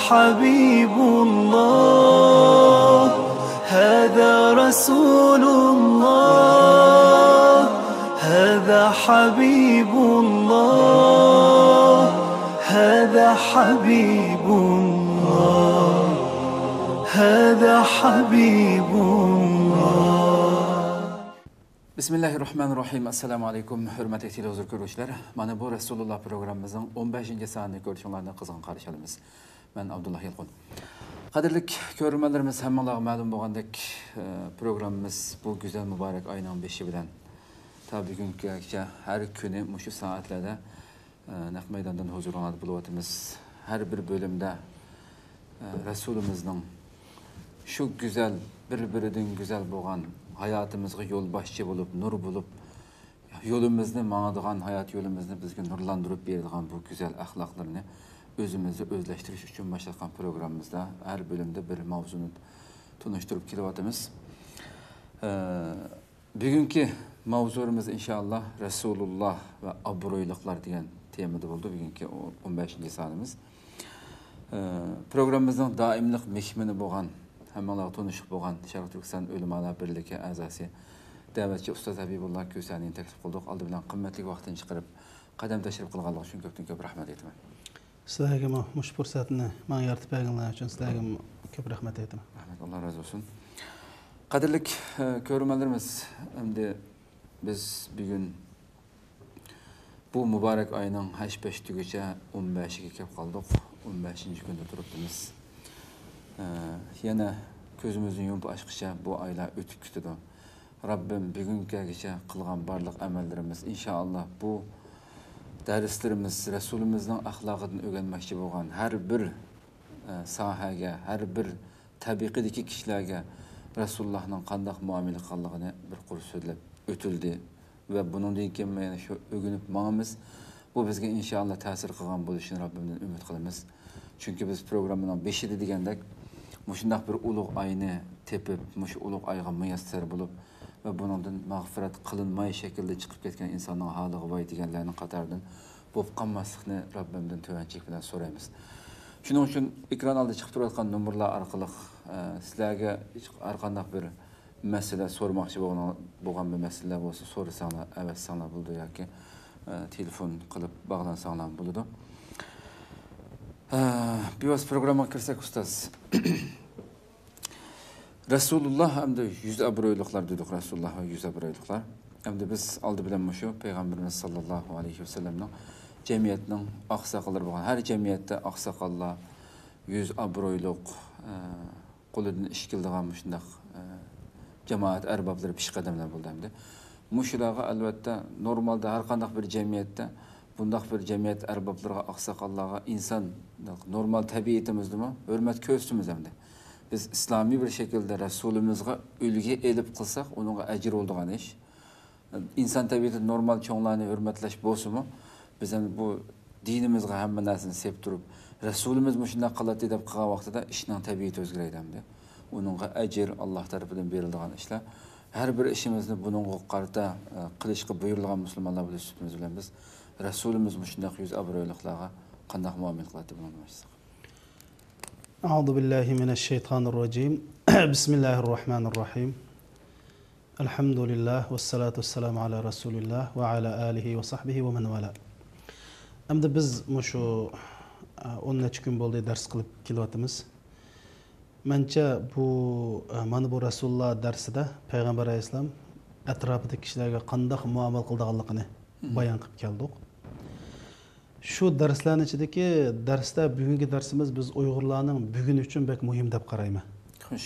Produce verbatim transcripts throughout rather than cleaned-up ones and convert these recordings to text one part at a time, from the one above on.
حبيب الله، هذا رسول الله، هذا حبيب الله، هذا حبيب الله، هذا حبيب الله. بىسمىللاھىررەھمانىررەھىم. ئەسسالامۇ ئەلەيكۇم، ھۆرمەتلىك تېلېۋىزور كۆرگۈچىلەر. مانا بۇ رەسۇلۇللا پروگراممىمىزنىڭ ئون بەشىنچى سانىنى كۆرۈشۈڭلارنى قىزغىن قارشى ئالىمىز. مەن ئابدۇللا يالقۇن. قەدىرلىك كۆرۈرمەنلىرىمىز، ھەممىڭلارغا مەلۇم بولغاندەك، ئە، پروگراممىمىز بۇ گۈزەل مۇبارەك ئاينىڭ بېشى بىلەن تا بۈگۈنگىچە ھەر كۈنى مۇشۇ سائەتلەردە، ئە، نەق مەيداندىن ھۇزۇرۇڭلاردا بولۇۋاتىمىز. ھەر بىر بۆلۈمدە، ئە، رەسۇلىمىزنىڭ شۇ گۈزەل، بىر-بىرىدىن گۈزەل بولغان ھاياتىمىزغا يول باشچى بولۇپ، نۇر بولۇپ، يولىمىزنى ماڭىدىغان، ھايات يولىمىزنى بىزگە نۇرلاندۇرۇپ بېرىدىغان بۇ گۈزەل ئەخلاقلىرىنى ئۆزىمىزدە ئۆزلەشتۈرۈش ئۈچۈن باشلاتقان پروگراممىمىزدا ھەر بۆلۈمدە بىر ماۋزۇنى تونۇشتۇرۇپ كېلىۋاتىمىز. ئە، بۈگۈنكى ماۋزۇمىز ئىنشائاللا رەسۇلۇللا ۋە ئابرۇيلۇقلار دېگەن تېمىدا بولىدۇ بۈگۈنكى ئون بەشىنچى سانىمىز. ئە، پروگراممىمىزنىڭ دائىملىق مېھمىنى بولغان، ھەممىڭلارغا تونۇشلۇق بولغان شەرقىي تۈركىستان ئۆلىمالار بىرلىكى ئەزاسى، دەۋەتچى ئۇستاز ھەبىبۇللا كۈسەنىنى تەكلىپ قىلدۇق. ئالدى بىلەن قىممەتلىك ۋاقتىنى چىقىرىپ، قەدەم تەشرىپ قىلغانلىقى ئۈچۈن كۆپتىن كۆپ رەھمەت ئېيتىمەن. سىلەرگىمۇ مۇشۇ پۇرسەتنى ماڭا يارىتىپ بەرگەنلىكىڭلار ئۈچۈن سىلەرگىمۇ كۆپ رەھمەت ئېيتىمەن. رەھمەت، ئاللا رازى بولسۇن. قەدىرلىك، ئە، كۆرۈرمەنلىرىمىز، ئەمدى بىز بۈگۈن بۇ مۇبارەك ئاينىڭ ھەش-پەشتىگىچە ئون بەشىگە كەپ قالدۇق. ئون بەشىنچى كۈندە تۇرۇپتىمىز. ئە، يەنە كۆزىمىزنى يۇمۇپ ئاچقىچە بۇ ئايلار ئۆتۈپ كېتىدۇ. رەببىم بۈگۈنگىچە قىلغان بارلىق ئەمەللىرىمىز، ئىنشائاللا، بۇ دەرسلىرىمىز، رەسۇلىمىزنىڭ ئەخلاقىدىن ئۆگەنمەكچى بولغان ھەر بىر، ئە، ساھەگە، ھەر بىر تەبىقىدىكى كىشىلەرگە رەسۇلۇللاھنىڭ قانداق مۇئامىلە قىلغانلىقىنى بىر قۇر سۆزلەپ ئۆتۈلدى. ۋە بۇنىڭدىن كېيىن يەنە شۇ ئۆگىنىپ ماڭىمىز. بۇ بىزگە ئىنشائاللا تەسىر قىلغان بولۇشىنى رەببىمدىن ئۈمىد قىلىمىز. چۈنكى بىز پروگراممىنىڭ بېشىدا دېگەندەك، مۇشۇنداق بىر ئۇلۇغ ئاينى تېپىپ، مۇشۇ ئۇلۇغ ئايغا مۇيەسسەر بولۇپ ۋە بۇنىڭدىن مەغپىرەت قىلىنماي شەكىلدە چىقىپ كەتكەن ئىنساننىڭ ھالىغا ۋاي دېگەنلەرنىڭ قاتارىدىن بولۇپ قالماسلىقنى رەببىمدىن تۆۋەنچىلىك بىلەن سورايمىز. شۇنىڭ ئۈچۈن ئېكران ئالدىدا چىقىپ تۇرۇۋاتقان نومۇرلار ئارقىلىق، ئە، سىلەرگە ھەرقانداق بىر مەسىلە سورىماقچى بولغان، بولغان بىر مەسىلىلەر بولسا سورىساڭلار، ئەۋەتسەڭلار بولىدۇ ياكى، ئە، تېلېفون قىلىپ باغلانساڭلار بولىدۇ. ئە، بىۋاسىتە پروگراممىغا كىرسەك، ئۇستاز. رەسۇلۇللا ھەمدە يۈز ئابرۇيلۇقلار دېدۇق، رەسۇلۇللا ۋە يۈز ئابرۇيلۇقلار. ئەمدى بىز ئالدى بىلەن مۇشۇ پەيغەمبىرىمىز ساللاللاھۇ ئەلەيھى ۋەسەللەمنىڭ جەمئىيەتنىڭ ئاقساقاللىرى بولغان، ھەر جەمئىيەتتە ئاقساقاللار، يۈز ئابرۇيلۇق، ئە، قولىدىن ئىش كېلىدىغان مۇشۇنداق، ئە، جامائەت ئەربابلىرى پېشقەدەملەر بولىدۇ ئەمدى. مۇشۇلارغا ئەلۋەتتە نورمالدا ھەر قانداق بىر جەمئىيەتتە بۇنداق بىر جەمئىيەت ئەربابلىرىغا، ئاقساقاللارغا ئىنسان نورمال تەبىئىتىمىزدىمۇ ھۆرمەت كۆرسىتىمىز ئەمدى. بىز ئىسلامىي بىر شەكىلدە رەسۇلىمىزغا ئۈلگە ئېلىپ قىلساق، ئۇنىڭغا ئەجىر بولىدىغان ئىش. ئىنسان تەبىئىتى نورمال چوڭلارنى ھۆرمەتلەش بولسىمۇ، بىز ئەمدى بۇ دىنىمىزغا ھەممە نەرسىنى سېلىپ تۇرۇپ، رەسۇلىمىز مۇشۇنداق قىلاتتى دەپ قىلغان ۋاقتىدا ئىشنىڭ تەبىئىتى ئۆزگىرەيدۇ ئەمدى. ئۇنىڭغا ئەجىر، ئاللا تەرىپىدىن بېرىلىدىغان ئىشلار. ھەر بىر ئىشىمىزنى بۇنىڭغا قارىتا، ئە، قىلىشقا بۇيرۇلغان مۇسۇلمانلار بولۇش سۈپىتىمىز بىلەن بىز رەسۇلىمىز مۇشۇنداق يۈز ئابرۇيلۇقلارغا قانداق مۇئامىلە قىلاتتى، بۇنىڭدىن باشلىساق. أعوذ بالله من الشيطان الرجيم. بسم الله الرحمن الرحيم. ئەلھەمدۇلىللاھ، ۋەسسالاتۇ ۋەسسالامۇ ئەلا رەسۇلىللاھ ۋە ئەلا ئالىھى ۋە سەھبىھى ۋە مەن ۋالا. ئەمدى بىز مۇشۇ، ئە، ئون نەچچە كۈن بولدى دەرس قىلىپ كېلىۋاتىمىز. مەنچە بۇ، ئە، مانا بۇ رەسۇلۇللا دەرسىدە پەيغەمبەر ئەلەيھىسسالام ئەتراپىدىكى كىشىلەرگە قانداق مۇئامىلە قىلىدىغانلىقىنى مم. بايان قىلىپ كەلدۇق. شۇ دەرسلەرنىڭ ئىچىدىكى دەرستە، بۈگۈنكى دەرسىمىز بىز ئۇيغۇرلارنىڭ بۈگۈنى ئۈچۈن بەك مۇھىم دەپ قارايمەن. خوش.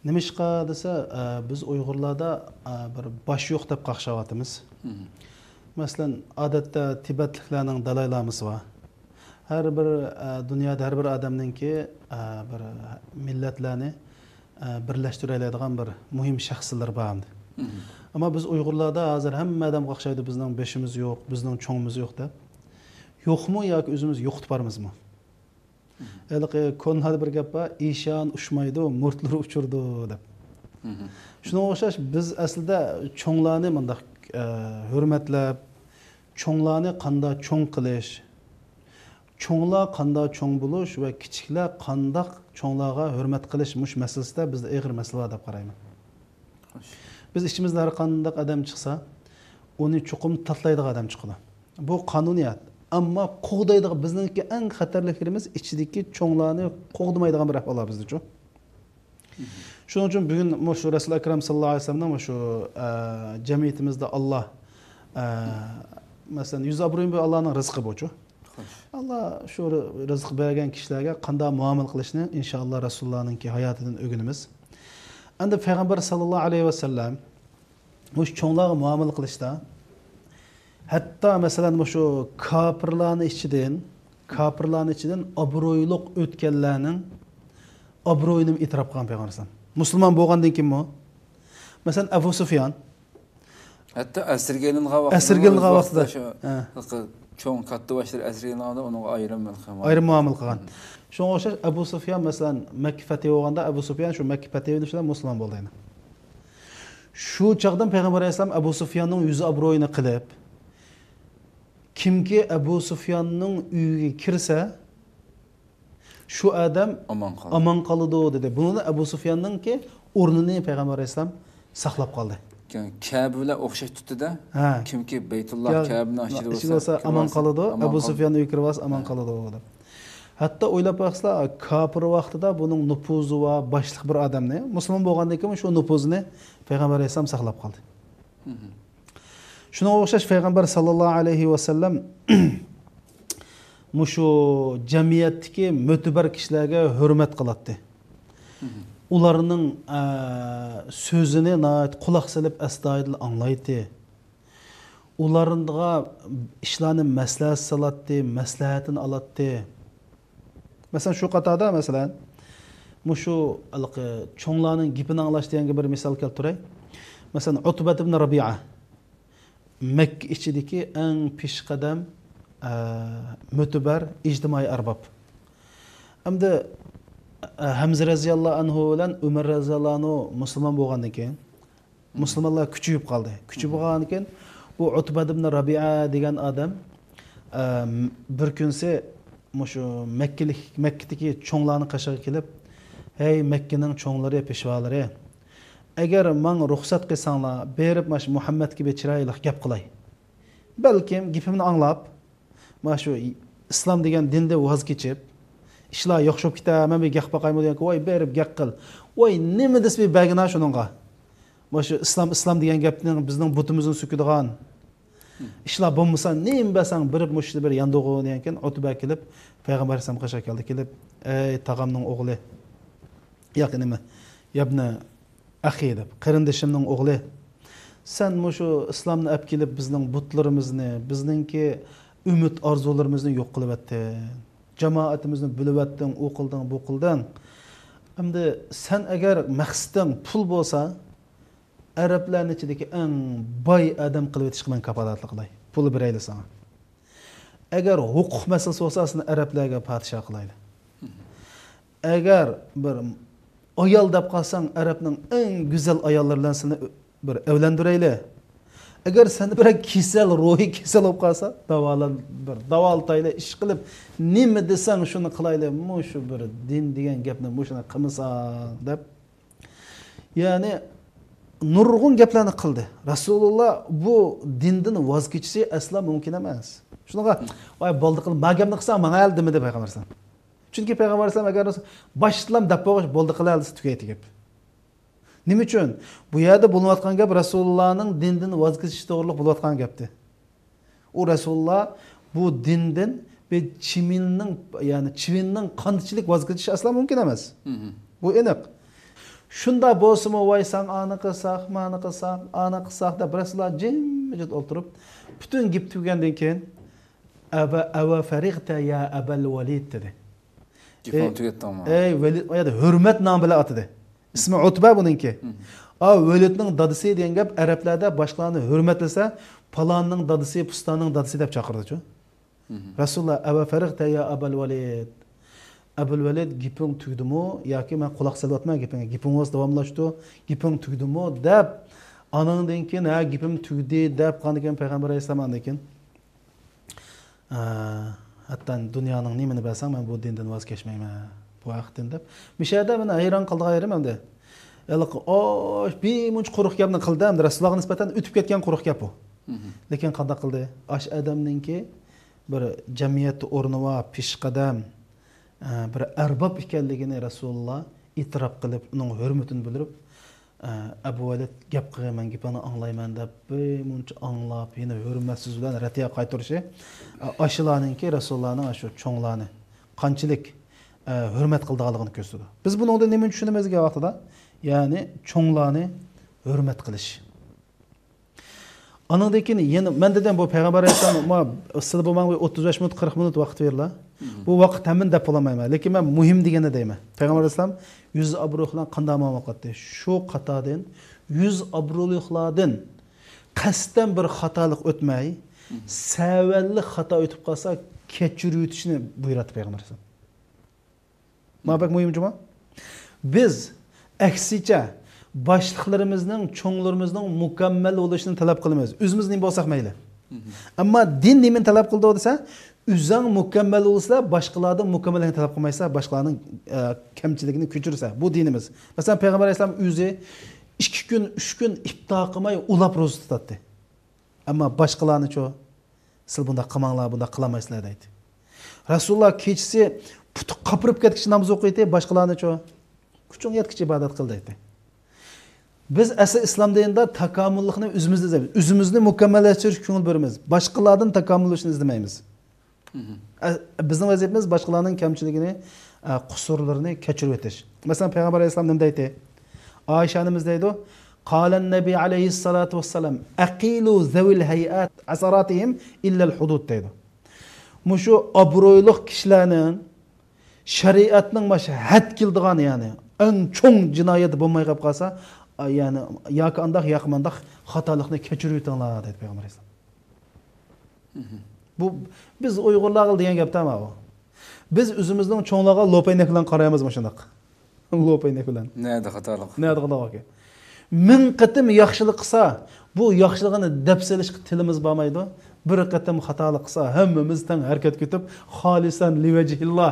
نېمىشقا دېسە، ئە، بىز ئۇيغۇرلاردا، ئە، بىر باش يوق دەپ قاقشاۋاتىمىز. مم. مەسىلەن، ئادەتتە تىبەتلىكلەرنىڭ دالاي لامىسى بار. ھەر بىر، ئە، دۇنيادا ھەر بىر ئادەمنىڭكى، ئە، بىر مىللەتلەرنى، ئە، بىرلەشتۈرەلەيدىغان بىر مۇھىم شەخسلىرى بار ئەمدى. مم. ئەمما بىز ئۇيغۇرلاردا ھازىر ھەممە ئادەمگە ئوخشايدۇ، بىزنىڭ بېشىمىز يوق، بىزنىڭ چوڭىمىز يوق دەپ. يوقمۇ ياكى ئۆزىمىز يوقىتىپ بارىمىزمۇ؟ مم. ھېلىقى كونىلاردا بىر گەپ بار، «ئىشان ئۇچمايدۇ، مۇرتلىرى ئۇچىدۇ» دەپ. مم. شۇنىڭغا ئوخشاش بىز ئەسلىدە چوڭلارنى مۇنداق، ئە، ھۆرمەتلەپ، چوڭلارنى قانداق چوڭ قىلىش، چوڭلار قانداق چوڭ بولۇش ۋە كىچىكلەر قانداق چوڭلارغا ھۆرمەت قىلىش، مۇشۇ مەسىلىسىدە بىزدە ئېغىر مەسىلە بار دەپ قارايمەن. خوش. بىز ئىچىمىزدە ھەر قانداق ئادەم چىقسا، ئۇنى چوقۇم تاتىلايدىغان ئادەم چىقىدۇ. بۇ قانۇنىيەت. ئەمما قوغدايدىغان، بىزنىڭكى ئەڭ خەتەرلىكلىرىمىز ئىچىدىكى چوڭلارنى قوغدىمايدىغان بىر ئەھۋال بار بىزدىچۇ. شۇنىڭ ئۈچۈن بۈگۈن مۇشۇ رەسۇل ئەكرەم ساللاللاھۇ ئەلەيھى ۋەسەللەمنىڭ مۇشۇ، ئە، جەمئىيىتىمىزدە ئاللا، ئە، مەسىلەن، يۈز ئابرۇيى بۇ ئاللانىڭ رىزقى بۇچۇ. خوش. ئاللا شۇ رىزىق بەرگەن كىشىلەرگە قانداق مۇئامىلە قىلىشنى ئىنشائاللا رەسۇلۇللانىڭكى ھاياتىدىن ئۆگىنىمىز. ئەمدى پەيغەمبەر ساللاللاھۇ ئەلەيھى ۋەسەللەم مۇشۇ چوڭلارغا مۇئامىلە قىلىشتا، ھەتتا مەسىلەن مۇشۇ كاپىرلارنى ئىچىدىن، كاپىرلارنى ئىچىدىن ئابرۇيلۇق ئۆتكەنلەرنىڭ ئابرۇيىنى ئېتىراپ قىلغان پەيغەمبەر ئەلەيھىسسالام. مۇسۇلمان بولغاندىن كېيىنمۇ، مەسىلەن، ئەبۇ سۇفيان، ھەتتا ئەسىرگە ئېلىنغان ۋاقتىدا، ئەسىرگە ئېلىنغان ۋاقتىدا، ۋاقتىدا شۇ ھە. ھېلىقى چوڭ كاتتا باشلىرى ئەسىرگە ئېلىنغاندا ئۇنىڭغا ئايرىم مەلقەم ئايرىم مۇئامىلە قىلغان. شۇڭا ئوخشاش ئەبۇ سۇفيان، مەسىلەن، مەككە پەتھى بولغاندا ئەبۇ سۇفيان شۇ مەككە پەتھى بىلەن مۇسۇلمان بولدى. شۇ چاغدىن پەيغەمبەر ئەلەيھىسسالام ئەبۇ سۇفياننىڭ يۈز ئابرۇيىنى قىلىپ، كىمكى ئەبۇ سۇفياننىڭ ئۆيىگە كىرسە، شۇ ئادەم ئامان قالىدۇ. ئامان قالىدۇ دېدى. بۇنى ئەبۇ سۇفياننىڭكى ئورنىنى پەيغەمبەر ئەلەيھىسسالام ساقلاپ قالدى. كەبە بىلەن ئوخشاش تۇتتى-دە. ھە. كىمكى بەيتۇللا يا، كەبىنىڭ ئىچىدە ئىچىدە بولسا، بولسا ئامان قالىدۇ، ئەبۇ سۇفيان ئۆيگە كىرىۋالسا ئامان قالىدۇ دەپ. ھەتتا ئويلاپ باقسىلا، كاپىر ۋاقتىدا بۇنىڭ نوپۇزى بار، باشلىق بىر ئادەمنى، مۇسۇلمان بولغاندىن كېيىن شۇ نوپۇزىنى پەيغەمبەر ئەلەيھىسسالام ساقلاپ قالدى. شۇنىڭغا ئوخشاش پەيغەمبەر ساللاللاھۇ ئەلەيھى ۋەسەللەم مۇشۇ جەمئىيەتتىكى مۆتىبەر كىشىلەرگە ھۆرمەت قىلاتتى. ئۇلارنىڭ، ئە، سۆزىنى ناھايىتى قۇلاق سېلىپ ئەستايىدىل ئاڭلايتتى. ئۇلارغا ئىشلارنى مەسلىھەت سالاتتى، مەسلىھەتىنى ئالاتتى. مەسىلەن، شۇ قاتاردا، مەسىلەن، مۇشۇ ھېلىقى چوڭلارنىڭ گېپىنى ئاڭلاش دېگەنگە بىر مىسال كەلتۈرەي. مەسىلەن، ئۇتبەت ئىبن رەبىئە مەككە ئىچىدىكى ئەڭ پېشقەدەم، ئە، مۆتىبەر ئىجتىمائىي ئەرباب. ئەمدى، ئە، ھەمزە رەزىياللاھۇ ئەنھۇ بىلەن ئۆمەر رەزىياللاھۇ ئەنھۇ مۇسۇلمان بولغاندىن كېيىن، مۇسۇلمانلار كۈچىيىپ قالدى. كۈچىيىپ قالغاندىن كېيىن، بۇ ئۇتبە ئىبن رەبىئە دېگەن ئادەم، ئەم، بىر كۈنسى مۇشۇ مەككىلىك، مەككىدىكى چوڭلارنىڭ قېشىغا كېلىپ، «ھەي، مەككىنىڭ چوڭلىرى، پېشۋالىرى، ئەگەر ماڭا رۇخسەت قىلساڭلار، بېرىپ مانا شۇ مۇھەممەدكە بىر چىرايلىق گەپ قىلاي. بەلكىم گېپىمنى ئاڭلاپ، مانا شۇ ئىسلام دېگەن دىندىن ۋاز كېچىپ، ئىشلار ياخشى بولۇپ كېتەر، مەن بىر گەپ باقايمۇ» دېگەنكى، «ۋاي، بېرىپ گەپ قىل. ۋاي، نېمە دېسە بىر بەرگىنا شۇنىڭغا. مانا شۇ ئىسلام، ئىسلام دېگەن گەپنىڭ بىزنىڭ بۇتىمىزنى سۆكىدىغان ئىشلار بولمىسا، نېمە بەرسەڭ بېرىپ مۇشۇ بىر ياندۇرغۇ» دېگەنكىن، ئۇتبە كېلىپ پەيغەمبەر ئەلەيھىسسالامغا قېشىغا كەلدى، كېلىپ، «ئەي تاغامنىڭ ئوغلى، ياكى نېمە، يابنى ئەخى» دەپ، «قېرىندىشىمنىڭ ئوغلى، سەن مۇشۇ ئىسلامنى ئەپ كېلىپ بىزنىڭ بۇتلىرىمىزنى، بىزنىڭكى ئۈمىد ئارزۇلىرىمىزنى يوق قىلىۋەتتىڭ. جامائىتىمىزنى بۆلۈۋەتتىڭ، ئۇ قىلدىڭ، بۇ قىلدىڭ. ئەمدى سەن ئەگەر مەقسىتىڭ پۇل بولسا، ئەرەبلەرنىڭ ئىچىدىكى ئەڭ باي ئادەم قىلىۋېتىشقا مەن كاپالەتلىك قىلاي. پۇل بېرەيلى ساڭا. ئەگەر ھوقۇق مەسىلىسى بولسا، سېنى ئەرەبلەرگە پادىشاھ قىلايلى. ئەگەر بىر ئايال دەپ قالساڭ، ئەرەبنىڭ ئەڭ گۈزەل ئاياللىرى بىلەن سېنى بىر ئەۋلەندۈرەيلى. ئەگەر سەندە بىرەر كېسەل، روھىي كېسەل بولۇپ قالسا، داۋالان-، بىر داۋالىتايلى، ئىش قىلىپ، نېمە دېسەڭ شۇنى قىلايلى، مۇشۇ بىر دىن دېگەن گەپنى مۇشۇنى قىلمىساڭ دەپ. يەنى نۇرغۇن گەپلەرنى قىلدى. رەسۇلۇللا بۇ دىندىن ۋاز كېچىشى ئەسلا مۇمكىن ئەمەس. شۇنىڭغا، «ۋاي، بولدى قىل، ما گەپنى قىلساڭ ماڭا ھەل» دېمىدى پەيغەمبەر ئەلەيھىسسالام. چۈنكى پەيغەمبەر ئەلەيھىسسالام ئەگەر باشلام دەپ بولغاچ، «بولدى قىل ھەل» دېسە تۈگەيتتى گەپ. نېمە ئۈچۈن؟ بۇ يەردە بولۇنۇۋاتقان گەپ رەسۇلۇللانىڭ دىندىن ۋاز كېچىشى توغرۇلۇق بولۇۋاتقان گەپتى. ئۇ رەسۇلۇللا بۇ دىندىن بىر چىۋىننىڭ، يەنى چىۋىننىڭ قانچىلىك ۋاز كېچىشى ئەسلا مۇمكىن ئەمەس. بۇ ئېنىق. شۇنداق بولسىمۇ، «ۋاي، ساڭ ئانى قىلساق، مانى قىلساق، ئانى قىلساق» دەپ رەسۇلۇللا جىمجىت ئولتۇرۇپ، پۈتۈن گېپى تۈگىگەندىن كېيىن، «ئەۋە، ئەۋە فەرىغتە يا ئەبەل ۋەلىد» دېدى. گېپىڭنى تۈگەتتىڭمۇ؟ ئەي ۋەلىد، ئۇ يەردە ھۆرمەت نامى بىلەن ئاتىدى. ئىسمى ئۇتبە بۇنىڭكى. «ئا، ۋەلىدنىڭ دادىسى» دېگەن گەپ ئەرەبلەردە باشقىلارنى ھۆرمەتلىسە، «پالاننىڭ دادىسى، پۇستاننىڭ دادىسى» دەپ چاقىرىدۇچۇ. رەسۇلۇللا، «ئەۋە فەرىغتە يا ئەبەل ۋەلىد»، «ئەبۇل ۋەلىد، گېپىڭ تۈگىدىمۇ ياكى مەن قۇلاق سېلىۋاتىمەن گېپىڭگە، گېپىڭ بولسا داۋاملاشتۇر، گېپىڭ تۈگىدىمۇ؟» دەپ، ئانىڭدىن كېيىن، «ھە، گېپىم تۈگىدى» دەپ قالغاندىن كېيىن پەيغەمبەر ئەلەيھىسسالام ئاندىن كېيىن، ئە، ھەتتا دۇنيانىڭ نېمىنى بەرسەڭ، مەن بۇ دىندىن ۋاز كەچمەيمەن، بۇ ھەقتىن دەپ. مۇشۇ يەردە مەن ھەيران قالىدىغان يېرىم ئەمدى. ھېلىقى ئاش، بىر مۇنچە قۇرۇق گەپنى قىلدى، ئەمدى رەسۇلۇللاغا نىسبەتەن ئۆتۈپ كەتكەن قۇرۇق گەپ بۇ. لېكىن قانداق قىلدى؟ ئاش ئادەمنىڭكى بىر جەمئىيەتتە ئورنى بار، پېشقەدەم، ئە، بىر ئەرباب ئىكەنلىكىنى رەسۇلۇللا ئېتىراپ قىلىپ، ئۇنىڭ ھۆرمىتىنى بىلدۈرۈپ، ئە، «ئەبۇ ۋەلىد، گەپ قىلغىن، مەن گېپىڭنى ئاڭلايمەن» دەپ، بىر مۇنچە ئاڭلاپ، يەنە ھۆرمەتسىز بىلەن رەتىيە قايتۇرۇشى، ئە، ئاشۇلارنىڭكى رەسۇلۇللانىڭ ئاشۇ چوڭلارنى قانچىلىك، ئە، ھۆرمەت قىلىدىغانلىقىنى كۆرسىتىدۇ. بىز بۇنىڭدىن نېمىنى چۈشىنىمىز دېگەن ۋاقتىدا؟ يەنى چوڭلارنى ھۆرمەت قىلىش. ئانىڭدىن كېيىن يەنە مەن دېدىم، بۇ پەيغەمبەر ئەلەيھىسسالام، ما، سىلى بۇ ماڭا بىر ئوتتۇز بەش مىنۇت، قىرىق مىنۇت ۋاقىت بېرىلا. بۇ ۋاقىت ھەممىنى دەپ بولالمايمەن، لېكىن مەن مۇھىم دېگەننى دەيمەن. پەيغەمبەر ئەلەيھىسسالام يۈز ئابرۇلۇقلار قانداق مۇئامىلە قىلاتتى؟ شۇ قاتاردىن يۈز ئابرۇلۇقلاردىن قەستەن بىر خاتالىق ئۆتمەي، سەۋەنلىك خاتا ئۆتۈپ قالسا، كەچۈرۈۋېتىشنى بۇيرۇتتى پەيغەمبەر ئەلەيھىسسالام. ما بەك مۇھىم جۇمۇ. بىز ئەكسىچە باشلىقلىرىمىزنىڭ، چوڭلىرىمىزنىڭ مۇكەممەل بولۇشىنى تەلەپ قىلىمىز. ئۆزىمىز نېمە بولساق مەيلى. ئەمما دىن نېمىنى تەلەپ قىلىدۇ دېسە، ئۆزۈڭ مۇكەممەل بولسا، باشقىلاردىن مۇكەممەللىكنى تەلەپ قىلمايسا، باشقىلارنىڭ، ئە، كەمچىلىكىنى كۆچۈرسە، بۇ دىنىمىز. مەسىلەن، پەيغەمبەر ئەلەيھىسسالام ئۆزى ئىككى كۈن، ئۈچ كۈن ئىپتار قىلماي ئۇلاپ روزا تۇتاتتى. ئەمما باشقىلارنىچۇ؟ سىلەر بۇنداق قىلماڭلار، بۇنداق قىلالمايسىلەر دەيتتى. رەسۇلۇللا كېچىسى پۇتى قاپىرىپ كەتكىچە ناماز ئوقۇيتتى، باشقىلارنىچۇ؟ كۈچۈڭ يەتكىچە ئىبادەت قىل دەيتتى. بىز ئەسلى ئىسلام دىنىدا تاكامۇللۇقنى ئۆزىمىزدە ئىزدەيمىز. ئۆزىمىزنى مۇكەممەللەشتۈرۈشكە كۆڭۈل بۆلىمىز. باشقىلاردىن تاكامۇللىشىشنى ئىزدىمەيمىز. ئە، بىزنىڭ ۋەزىپىمىز باشقىلارنىڭ كەمچىلىكىنى، ئە، قۇسۇرلىرىنى كەچۈرۈۋېتىش. مەسىلەن، پەيغەمبەر ئەلەيھىسسالام نېمە دەيتتى؟ ئائىشە ئانىمىز دەيدۇ، قالەن نەبى ئەلەيھىسسالاتۇ ۋەسسالام، ئەقىلۇ زەۋىل ھەيئات ئەسراتىھىم ئىللەل ھۇدۇد دەيدۇ. مۇشۇ ئابرۇيلۇق كىشىلەرنىڭ شەرىئەتنىڭ مانا ھەد كېلىدىغان، يەنى ئەڭ چوڭ جىنايەت بولماي قېلىپ قالسا، ئا، يەنى ياكى ئانداق، ياكى مانداق خاتالىقنى كەچۈرۈۋېتىڭلار دەيدۇ پەيغەمبەر ئەلەيھىسسالام. بۇ بىز ئۇيغۇرلارغا دېگەن گەپتە ئەمما بۇ. بىز ئۆزىمىزنىڭ چوڭلارغا لوپەينەك بىلەن قارايمىزمۇ شۇنداق؟ لوپەينەك بىلەن. نەدە خاتالىق؟ نەدە خاتالىق ئىكەن؟ مىڭ قېتىم ياخشىلىق قىلسا، بۇ ياخشىلىقىنى دەپ سېلىشقا تىلىمىز بارمايدۇ. بىر قېتىم خاتالىق قىلسا، ھەممىمىز تەڭ ھەرىكەتكە كېتىپ، خالىسەن لىۋەجھىللا